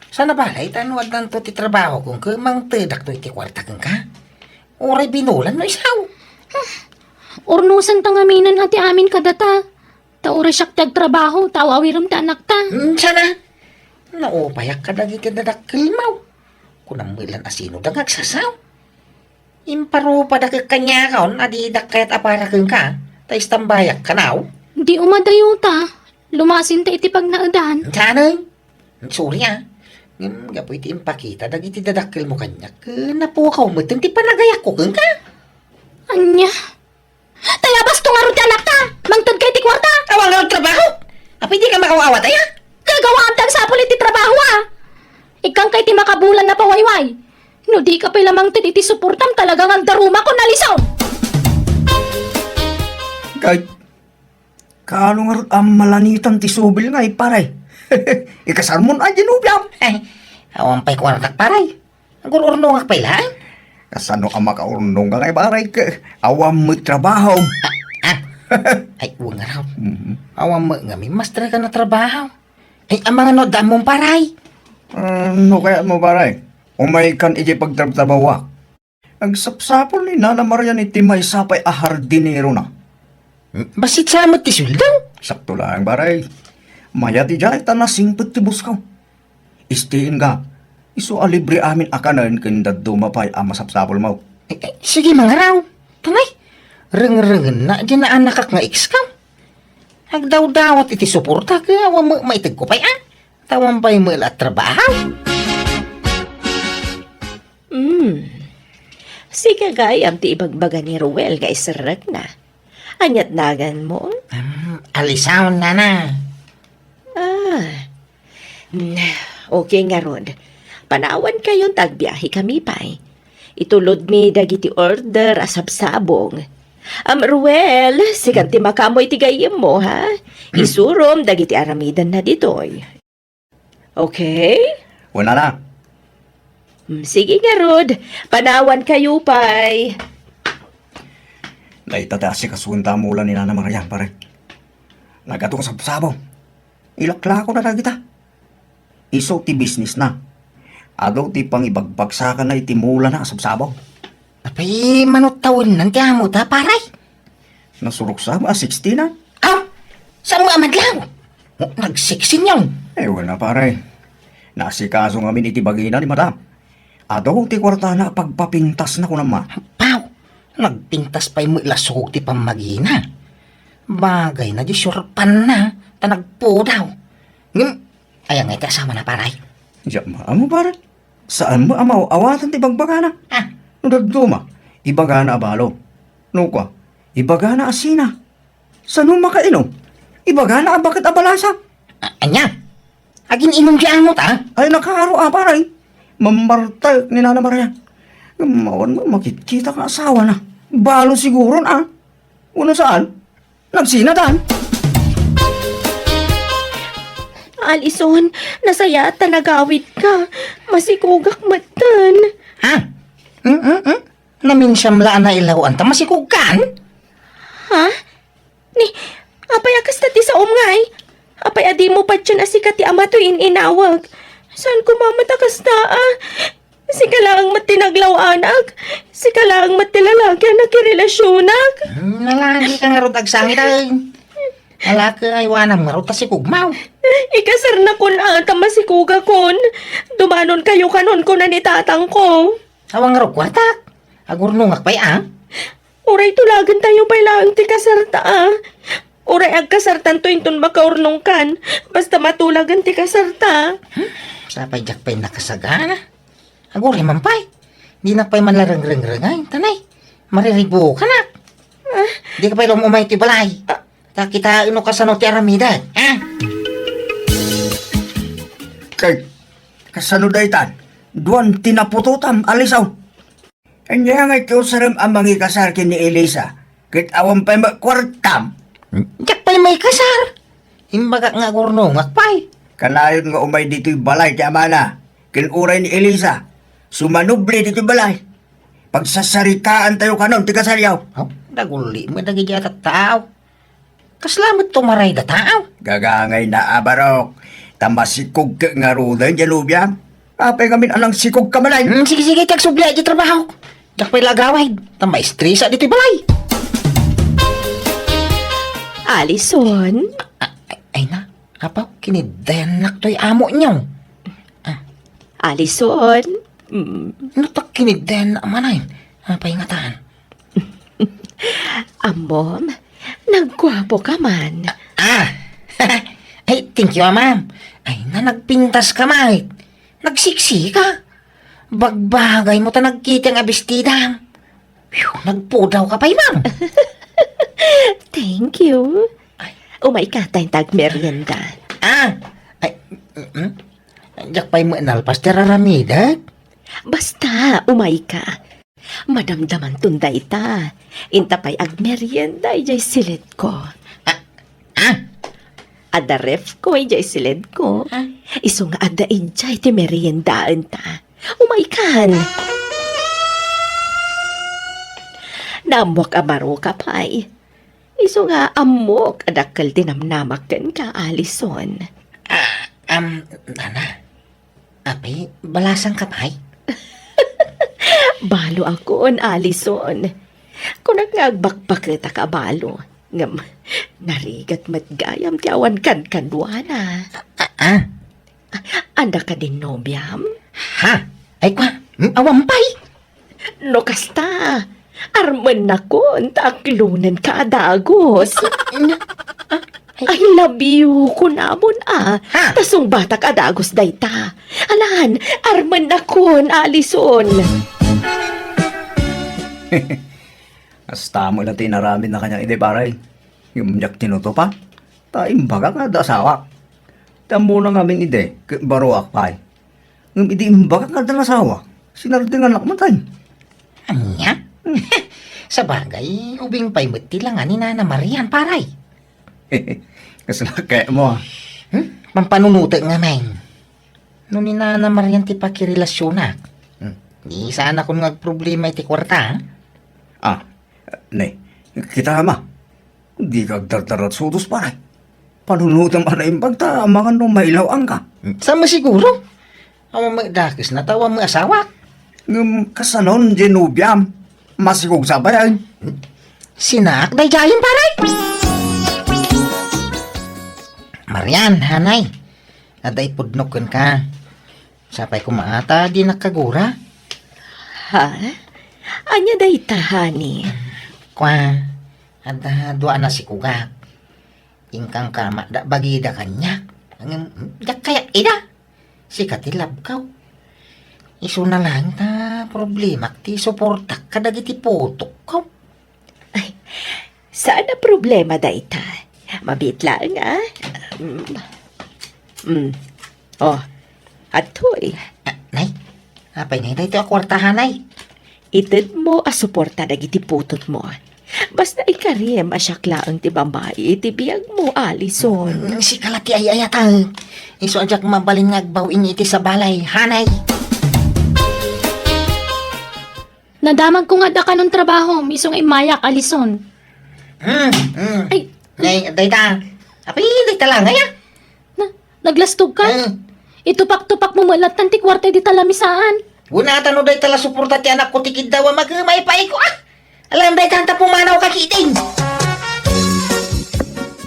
Sana balay ta no addanto ti trabaho ket mangtedakto iti kuarta kenka. Uray binulan no isaw. Urnosanta ngaminen a ti amin kadata. Ta uray siak ti agtrabaho, ta aw-awirem ti anakta. Hmm, sana. Naupayak kadagiti dadakkelmo. Kunam met lan a sinoda nga agsasaw. Imparupadak kaniakon a didak kayat a para kenka, ta istambayak kanaw. Di umadayota, lumasinta iti pagnaedan. Saan? Sorry, a. Ngem gapu iti impakita dagiti dadakkelmo kaniak, napukaw met ti panagayakko kenka. Ania? Tay abasto ngarud ti anakta! Mangtedka iti kuarta! Awan ngarud trabaho! Apay dika makaw-awat aya? Gagawaam ti agsapul iti trabaho, a! Ikkanka iti makabulan a pawayway! No dika pay la mangted iti suportam, talaga nga agdarumakon, Alison! Kay, kaano ngarud a malanitan ti subil nga, eh, pare? Ikasarmon a, Genovia? Ay, awan pay kuartak, pare. Agur-urnongak pay laeng. Kasano a makaurnong nga ngay, pare? Awan met trabaho. Ah, ah. Ay, wen ngarud. Mhm. Awan met ngamin master ka na trabaho. Ay, amangan no adda ammom, pare. Ah, no kayatmo, pare? Umaykan iti pagtrabtrabahoak. Agsapsapul ni Nana Marian iti maysa pay a hardinero na. Bassit sa met ti sueldo? Sakto lang, pare. Mayat idiay ta nasingpet ti busko. Istiinka, isu a libre amin a kanen ken dadduma pay a masapsapulmo. Eh, eh, sige, mangaraw. Tanay, rengrengenna diay naanakak nga ekska. Agdawdawat iti suporta, ket awan met maitedko pay, a? Awan pay met la a trabaho. Hmm. Sika gayam ti ibagbaga ni Ruel nga iserrekna. Ania't naganmo? Hmm, Alison, nana. Ah. Hmm, okay ngarud. Panawankayon ta agbiahekami pay. Itulodmi dagiti order a sabsabong. Am, Ruel, sikan ti makaammo iti gayyemmo, ha? Hmm. Isurom dagiti aramidenna ditoy. Okay? Kunana. Mm, sige ngarud, panawankayo pay. Dayta ti asikasuenta a mula ni Nana Marian, pare. Nagadu nga sabsabong. Ilaklakona dagita. Isu ti businessna. Adu ti pangibagbagsakanna iti mulana a sabsabong. Apay, mano tawennan ti amota, pare? Nasurok sa a sixteen, a? Aw! Saan mo amadlaw? O, nagsiksing yun. Eh, wala, pare. Naasikaso ngamin iti bagina ni madam. Adu ti kuartana a pagpapintasna, kunam, a. Aw! Nagpintas pay met la sukog ti pammagina. Bagay na di surpanna, ta nagpudaw. Ngem, aya nga iti asawana, pare? Diak maammo, pare. Saan mo a maaw-awatan ti bagbagana? Ah. No dadduma, ibagana a balo. No kua, ibagana a sina. Sano makainom? Ibagana a baket a balasa. A-, ania? Agin-inom di amot, a? Ay, nakaaro a, pare. Mammarta ni Nana Maria. Mawan mo, makitkita nga asawa na. Balo siguron, a? Uno saan? Nagsinatan. Alison, nasayaat ta nagawidka. Masikogak metten. Ha? Mm, mm, mm. Naminsan la a nailawan ta masikogkan? Ha? Ni, apay a kasta ti saom ngay? Apay a dimo patien a sika ti ama toy in-inawag? Saan koma met a kasta, a? Sika laeng met ti naglaw-anak. Sika laeng met ti lalaki a nakirelasionak. Hmm, nalagika ngarud agsangit, ay. Nalaki ay wanam ngarud ta sikogmaw. Ikasarnakon a ta masikogakon. Dumanonkayo kanon, kuna ni tatangko. Awan ngarud kuartak. Agurnongak pay, a? Uray tulagentayo pay laeng ti kasarta, a. Uray agkasartanto inton makaurnongkan, basta matulagen ti kasarta. Hmm? Sapay diak pay nakasagana. Aguray man pay. Dinak pay man la rengrengrengay. Tanay, mariribukanak. Ah. Dika pay la umay ti balay. Ah. Ta kitaen no kasano ti aramidek, ha? Kay, kasano daytan? Duan ti naputotam, Alison. Ania nga iti usarem a mangikasar ken ni Elisa, ket awan pay met kuartam? Diak pay maikasar. Imbagak nga agurnongak pay. Kanayon nga umay ditoy balay ti amana, ken uray ni Elisa, sumanubli ditoy balay. Pagsasaritaantayo kanon ti kasaryo. Aw, daguli met dagiti a tattao. Kasla met tumaray dataw? Gagangay na, a, Barok. Ta masikog ket ngaruden, ya lubiam. Apay ngamin a nangsikog ka manen? Hmm, sige, sige, ti agsubli, ti trabaho. Diak pay la agawid. Ta maestresa ditoy balay. Alison? A-, a-, ay na, apaw, kinidennak toy amo niyo. Ah. Alison? Mm. No ta kinidennak manen. Apay ngatan? Ammom, nagguapo ka man. Ah! Ay, thank you, a, ma'am. Ay, na nagpintas ka, ma'am. Nagsiksi ka. Bagbagay mo ta nagkita nga bestida. Phew, nagpudaw ka pay, ma'am. Thank you. Ay. Umay ka, ta inta agmerienda. Ah! Ay, mm, mm. Diak pay met nalpas ti raramidek. Basta, umay ka. Madamdamanton dayta. Inta pay agmerienda idiay silidko. Ah, ah? Adda refko idiay silidko. Ah? Isu nga adda idiay ti meriendaenta. Umaykan! Naammoak a baro ka pay. Isu nga ammok a dakkel ti namnamak kenka, Alison. Ah, um, Nana. Apay, balasangka pay? Balo akon, Alison. Kunak nga agbakbaketak a balo. Ngem, narigat met gayam ti awan kankaduana. Ah, ah. Adda kadin nobiam? Ha? Ay, kwa? Hmm? Awan pay? No kasta, armennakon ta aklonenka a dagus. Nya, ah, ay. I love you, kunamon, a. Ha? Ta sungbatak a dagus dayta. Alan, armennakon, Alison. Kasta met la ti inaramidna kaniak idi, pare. Ngem diak tinutopa. Ta imbagak nga adda asawak. Ti ammona ngamin idi, ket baroak pay. Ngem idi imbagak nga adda asawa, sinardenganak met ay. Ania? Sabagay, ubing pay met ti langa ni Nana Marian, pare. Kasla kayatmo, a. Hmm? Pampanunotek ngamin. No ni Nana Marian ti pakirelasionak, hmm, di saanakon nga agproblema iti kuarta, a? Ah, ne, kita, ama. Dika agdardaratsudos, pare. Panunotem a naimbag ta amangan no mailaw-angka. Saan met siguro? Awan met dakesna ta awan met asawak. Ngem kasanon diay nobiam? Masikog sa bayan. Sinak daydiayen, pare? Marian, hanay. Adda ipudnok kenka. Sapay koma ta dinak kagura. Ha? Ania dayta, honey? Kua, adda dua a nasikogak. Inkangkamatda bagida kaniak. Ngem, diak kayat ida. Sika ti labkaw. Isuna laeng ta problemak ti suportak kadagiti putokko. Ay, saan a problema dayta. Mabiit laeng, a. Mm. Mm. Oh, adtoy. Ah, nay, apay ngay daytoy a kuarta, hanay? Itedmo a suporta dagiti putotmo. Basta ikarim a siak laeng ti babai iti biagmo, Alison. Mm, sika la ti ay-ayatek. Isu a diak mabalin nga agbaw-in iti sabalay, hanay. Nadamagko nga adda kanon trabahom, isu nga immayak, Alison. Hmm, hmm. Ay. Nay, dayta. Apay, dayta la ngay, a? Na, naglastogka? Hmm. Itupak-tupakmo met latta ti kuarta idi ta lamisaan. Kunata no dayta la suporta ti anakko ti kiddaw a magmay pay ko, a? Alam dayta ta pumanawka ketdin.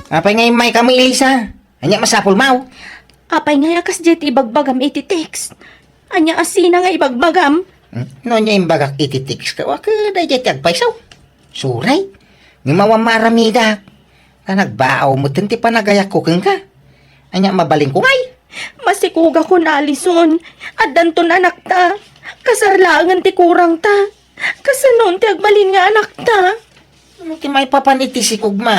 Apay nga immayka met, Elisa? Ania masapulmo? Apay nga a kasdiay ti ibagbagam iti text? Ania a sina nga ibagbagam? Hmm? No ania imbagak iti text ka, wa kadaydiay ti agpayso. Suray, ngem awan maaramidak. Ta nagbaaw metten ti panagayakko kenka. Ania mabalinko ngay? Masikogakon, Alison. Addanton anakta. Kasar laengen ti kurangta. Kasanon ti agbalin nga anakta? No ti maipapan iti sikogmo,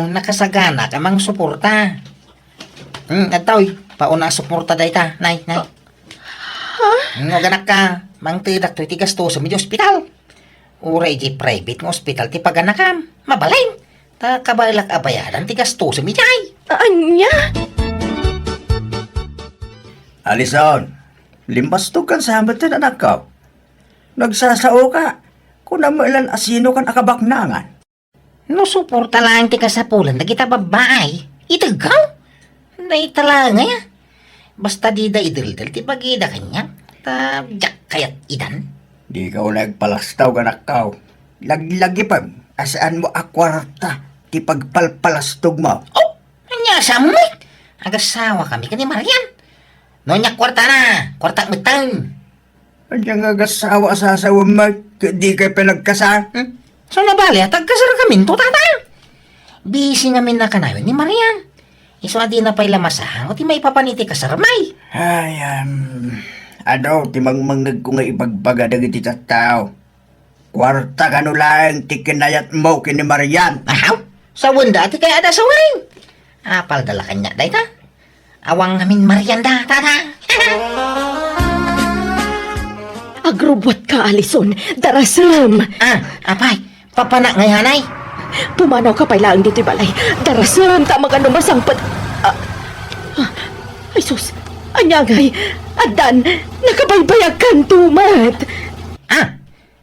nakasaganak a mangsuporta. Hmm, adtoy, pauna a suporta dayta, nay, nay. Ha? Hmm, aganakka, mangtedak toy ti gastoem iti ospital. Uray iti private nga ospital ti paganakam, mabalin. Ta kabaelak a bayadan ti gastoem idiay. Ania? Alison, limbastogkan sa met ti anakko. Nagsasaoka, kunam met laeng a sinokan a kabaknangan. No suporta laeng ti kasapulan dagita babbai, itegko. Dayta laeng aya. Basta dida ideldel ti bagida kaniak, ta diak kayat idan. Dika unay agpalastog, anakko. Laglagipem a saanmo a kuarta ti pagpalpalastogmo. Oh, ania sa met? Agasawakami ken ni Marian. No ania kuartana, kuartak metten. Ania nga agasawa a sasawem met, ket dikay pay nagkasar? Hmm? So, nabali a tagkasarkaminto, tata? Busy ngamin a kanayon ni Marian. Isu a dina pay la masango ti maipapan iti kasarmi. Ay, am, adu ti mangmangngegko nga ibagbaga dagiti tattao. Kuarta kano laeng ti kinayatmo ken ni Marian. Ahaw, sawenda ti kayatda, saway. Apalda la kaniak dayta? Awan ngamin Marian da, tata. Agrubbuatka, Alison. Darasem. Ah, apay, papanak ngay, hanay? Pumanawka pay laeng ditoy balay. Darasem, ta amangan no masangpet. Ah, ah, ay sus, ania ngay? Addan, nakabaybayagkanto met. Ah,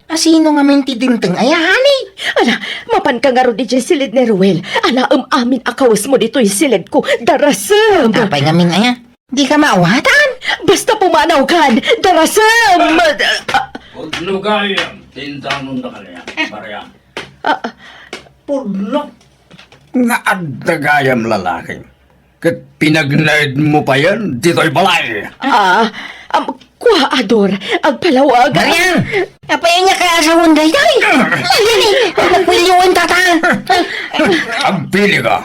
a sino ngamin ti dimteng aya, honey? Ala, mapanka ngarud idiay siled ni Ruel. Alaem amin a kawesmo ditoy siledko. Darasem. Apay ngamin aya? Dika maawatan? Basta pumanawkan, darasem! Ah, Pudno gayam, tindanon da kaniak, Marian. Ah, Pudno? Nga adda gayam lalaki. Ket pinagnaed mo payen ditoy balay. Ah, am, kua, Ador, agpalawag. Marian! Apay ania ka asawan daytoy? Ay, ay, ay, nagpiliwan tata. Agpili ka.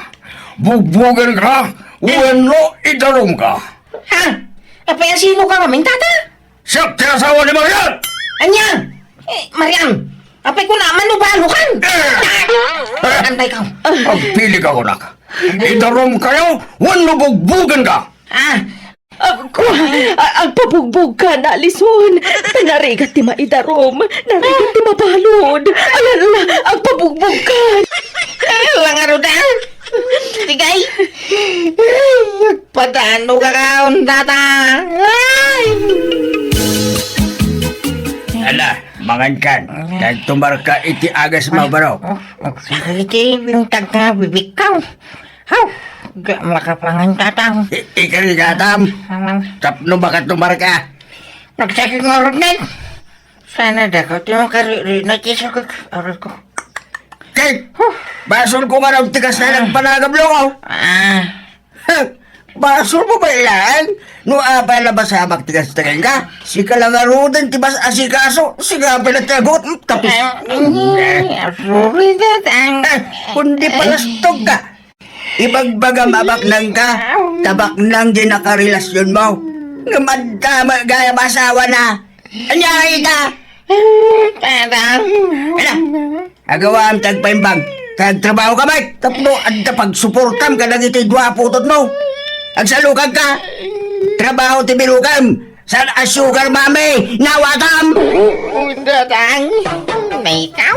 Bugbugen ka, wenno idarum ka. Ha? Apay a sino ka ngamin, tata? Siak ti asawa ni Marian! Ania? Eh, Marian, apay kuna, manubalo kan? Eh! Antay ka. Agpili ka, kunak. Idarum kayo, wenno bugbugen ka? Ah, Ako, a-, agpabugbog ka na, Alison. Ta narigat ti maidarum, narigat ti mabalud. Alala, agpabugbog ka. Langaruda. Tigay. Ay, agpadano ka kaon, tata. Ay. Ala, mangan kan. Kag tumarka iti agas mo, baro. Oh, oh, iti bintag ka, bibikkaw. Haw! Di makapangan, tatang. I-, ikari, tatang. Amang. Tapno makatumarka. Nagsakit nga urog na. Sana dako ti makariri na ti sakit. Aray ko. Kay, basol ko nga raw tikas na nagpanagablo ko. Ah. Basol mo ba ilan? No apa na ba sabak tikas tagan ka? Sika lang aruden ti bas asikaso. Sika pa na tagot. Tapos. Ay, sorry, tatang. Eh, kundi palastog ka. Ibagbagam a baknang ka, ta baknang di nakarelasyon mo. Ngem adda met gayam asawa na. Ania ita? Tata. Ala, agawaam ti agpaimbag. Kay agtrabaho ka met. Tapno adda pagsuportam kadagiti dua a putotmo. Agsalukag ka. Trabaho ti binukem. Saan a sugar, mami? Nawatam! Datang. Maykaw.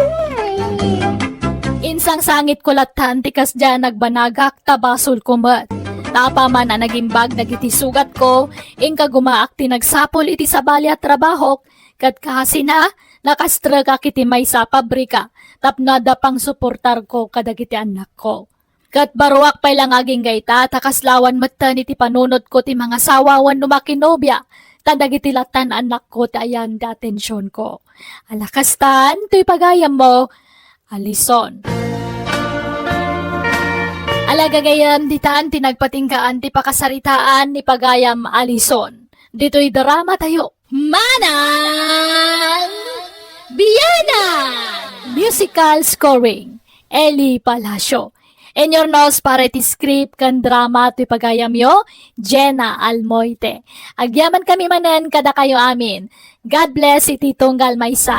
Insangsangitko lattan ti kasdiay a nagbanagak ta basolko met. Ta apaman a nagimbag dagiti sugatko, inka gumaak ti nagsapul iti sabali a trabahok, ket kasina, nakastrekak iti maysa a pabrika tapno adda pangsuportarko kadagiti annakko. Ket baruak pay la nga agingga ita, ta kaslawan metten iti panunotko ti mangasawa wenno makinobia, ta dagiti lattan annakko ti ayan ti atensionko. Ala kastan, toy pagayammo, Alison. Ala gagayem, ditan ti nagpatinggaan ti pakasaritaan ni pagayam Alison. Ditoy drama tayo. Manang Bianan! Musical scoring, Eli Palacio. Inyurnos para iti script ken drama toy pagayamyo, Jenna Almoite. Agyaman kami manen kadakayo amin. God bless iti tunggal maysa.